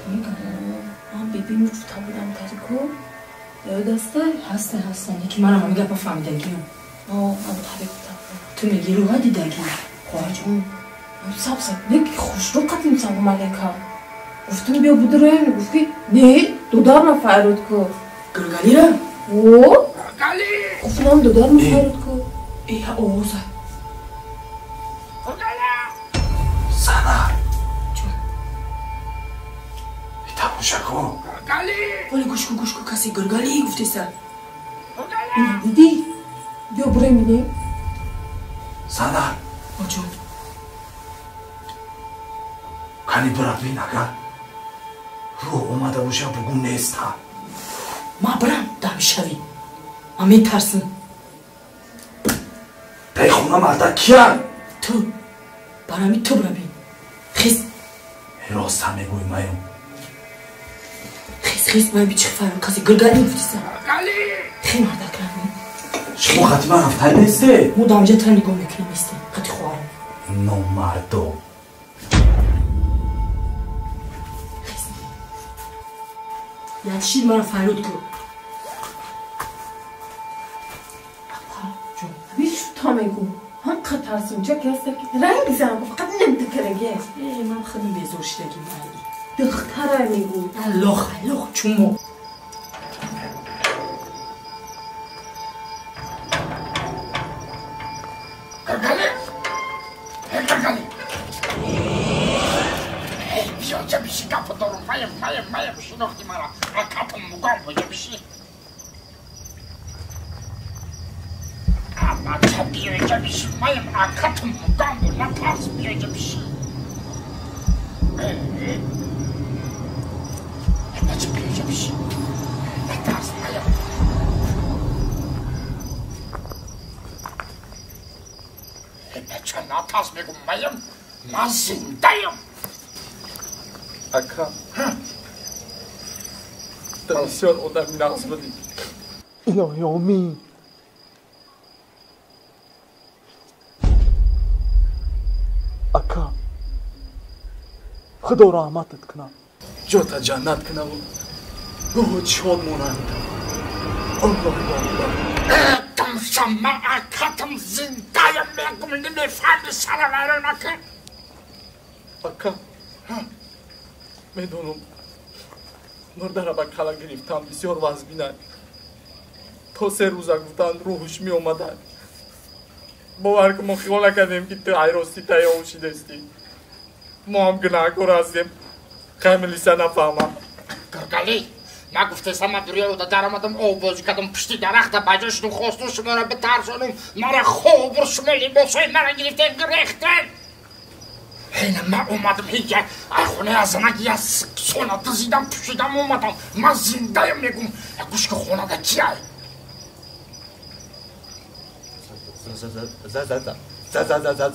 Мегӯям ман бибим гуфта будам тари ку ёд астай? Ҳастай, ҳастай. Лекин манам ҳамин гапа фаҳмидагиам. Ман тари гуфта будам. Ту мегӣ рӯҳа дидагӣ, хоҳарҷон? Саб саб не ки хушрӯ қатим салом алейка. Гуфтам биё будроем, гуфт ки не, дударма файрод ку. Гиргалира? О? Гуфтам дударма файрод ку. Э, овоза. Сана. Чун. Тамошако. Оли гӯш кун, гӯш кун, касе гиргалӣ гуфтеса. Дидӣ? Биё бурем бинем. Сана. Оҷон. Кани бира бин агар рӯҳ омада боша бугун неста. Ман бирам дами шавӣ. Ман метарсам. Эй хона марда киян? Ту барами ту бирабин. Хис. Роста мегӯй маюм. Хис хис ман бичи фарм каси гиргали гуфтиса. Хи мардак рабин. Шумо хати ман рафтай несте? Мо дамҷа тра нигоҳ мекунем нестем. Хати хоҳарам. Номардо. Як шир маро фарёд кун. Та мегӯ ҳам қатарсунча каста ки ранг зан фақат намтакараге. Ман худам безор шидагим. Духтара мегӯ. Аллоҳ аллоҳ чумо. Гагали! Гагали! Эй, биё ҷа биши гапа дорум. Маям, маям, маям шинохти мара. Акатам мугам боҷа биши. Бача биёҷа биши. Маям акатам мугам бо натарс биёҷа биши. Бача биёҷа биши. Натарс маям. Бача натарс мегум маям. Ман зиндаям. Ака. Ту бисёр одами нағз будӣ. Илоҳи омин. Ака, худо раҳматат кунад. Ҷота ҷаннат кунаву гӯҳу шод монанд. Аллоҳу акбар. Тамшама акатам зиндаям мегум намефаҳми сара вайрон ака. Ака, медонам мурдара ба кала гирифтам бисёр вазбинад. То се рӯза гуфтанд рӯҳуш меомадад. Бовар кун мо хиёл накардем ки ту айростӣ тайёр шидастӣ. Мо ҳам гунаҳкор ҳастем. Хай милиса нафаҳмам. Гиргали, ман гуфтесам ман дурёда даромадам овбозӣ кардам пушти дарахта ба ҷо шудум хостум шуморо битарсонум мара хоб бур шумо либосҳои мара гирифтем гирехтем. Ҳена ман омадам ҳеҷ ай хонаи аз занак я сона дизидам пӯшидам омадам. Ман зиндаям мегум. Гӯш ки хонада кияй?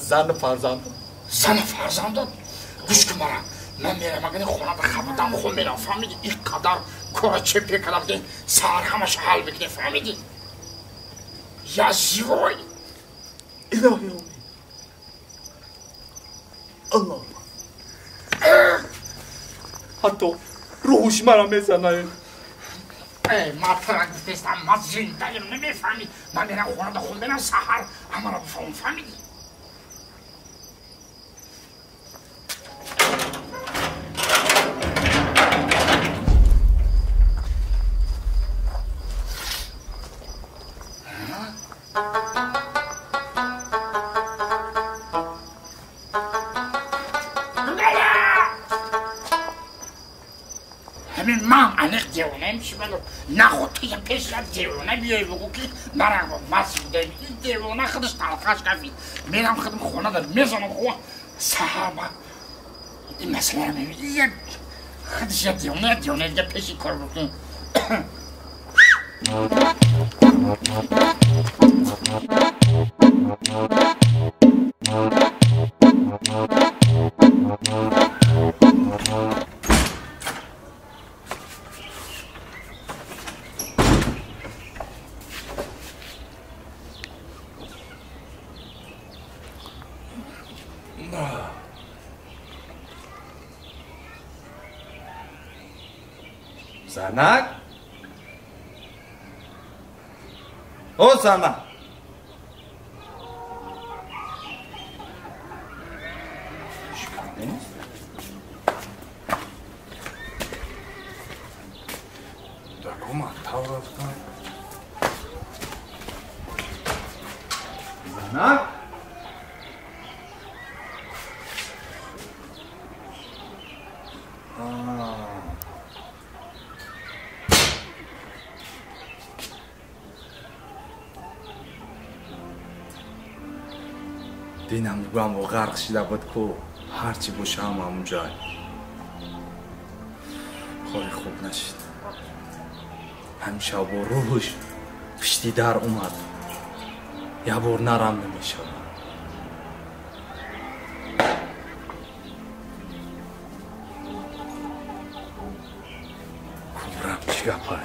Зану фарзандам. Зану фарзандат? Гӯш ки мара. Ман мерам агани хонада хабадам хун мерам фаҳмидӣ? Ин қадар кора чепе кардам ки саҳар ҳамаша ҳал мекунем фаҳмидӣ? Я живой. Илоҳи омин. Аллоҳ. Ҳатто рӯҳуш мара мезанад. Ман тара гуфтестам ман зиндаям намефаҳмӣ. Ман мерам хонада хун мерам саҳар ҳамаро бифаҳмам фаҳмидӣ? Ман аниқ девонаем чӣ бало наход туя пеш як девона биёй бугӯ ки мара масидаем. Ин девона худаш талхаш кафид. Мерам худам хонада мезанам хо саҳар ин масъаларо мебинӣ як худаш як девона як девона дига пеши кор бикун. Занак? О, занак! Занак? Динам гӯям ғарқ шида буд ку ҳарчи боша ҳам ҳамун ҷой. Кори хуб нашид. Ҳамшав бо рӯҳуш пишти дар омад. Як бор нарам намешавад. Кубрам чӣ гапай?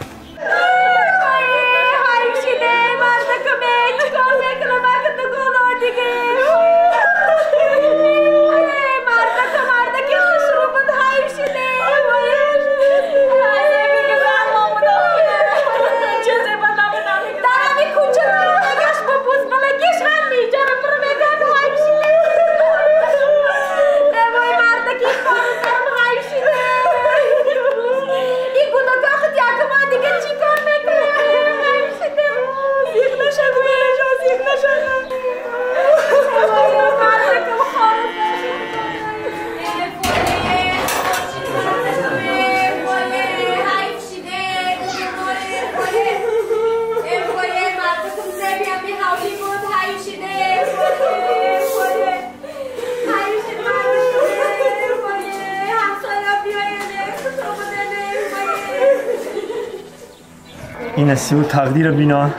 این نصیب و تقدیر بینا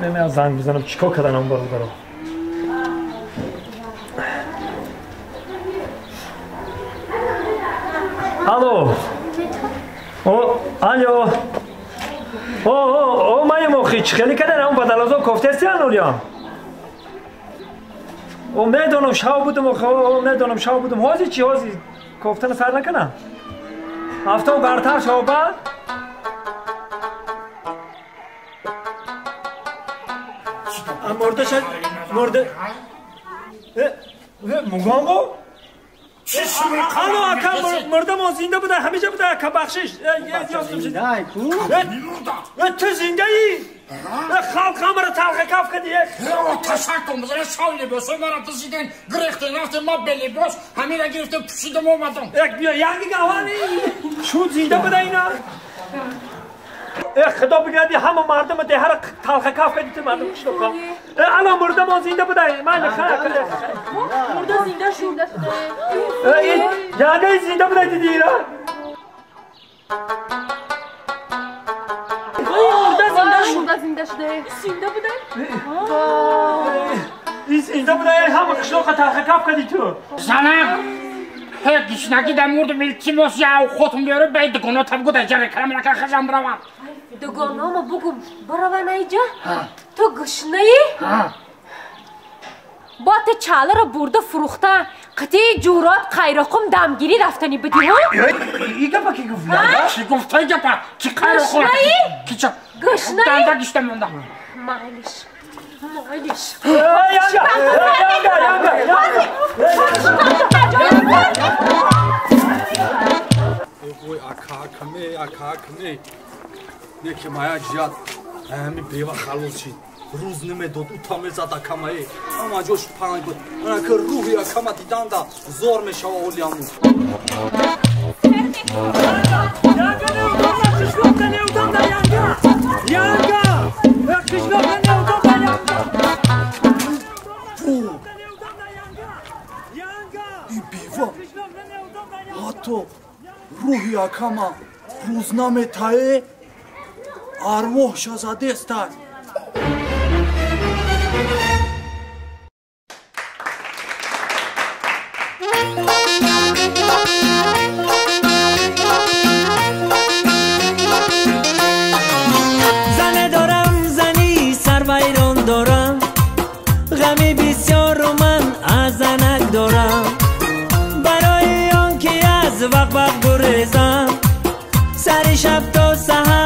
نمی‌دونم زنگ بزنم چیکار کردن اون برادرها. الو او الو او او او مای مخی چخلی کردن اون بدلازو کوفتستیان اولیام. او میدونم شاو بودم او میدونم شاو بودم هوزی چی هوزی کوفتن سر نکنم. هفته برتر شاو بعد مرده شد مرده مگانگو الو اکا مرده ما زنده بوده همیشه بوده اکا بخشش تو زنده ای خلق همه را تلخ کف کردی تشکر بزنه شای لباسای مرا دزدیدن گرفتن رفتن ما به لباس همین را گرفتم پوشیدم اومدم یک بیا یعنی گوانی شو زنده بوده اینا خدا بگردی همه مردم ده هر تلخ کف کردی تو مردم کشتو کن الان مرده ما زنده بوده من خیر مرده زنده شد یعنی زنده بوده دیدی اینا مرده زنده شد زنده شده زنده بوده این زنده بوده همه قشلاق تلخ کف کردی تو زنم گشنگی در مورد التماس یا خودم بیاره به دگانا تا بگو در جره کرم نکن خزم بروم دگانامو بگو بروم اینجا تو گشنه ای؟ با تو چاله رو برده فروخته قطعی جورات قیرقم دمگیری رفتنی بدی ها؟ ای گپا کی گفت؟ کی گفت ای گپا؟ کی قیرقم؟ گشنه ای؟ گشنه ای؟ دنده گشته موندم معلش معلش ینگا ینگا ینگا وای اکا کمی اکا کمی یکی مایا جیاد همین بیوا خلاص شد روز نمیداد او تا میزد اکامای اما جوش پنگ بود من که روحی اکاما دیدن دا زور میشه اولیامو این بیوا حتی روحی اکاما روز نمیتایه ارواح شازاده است. زنه دارم زنی سر ویران دارم غمی بسیار و من از زنک دارم برای آن که از وقت وقت گریزم سر شب تا سحر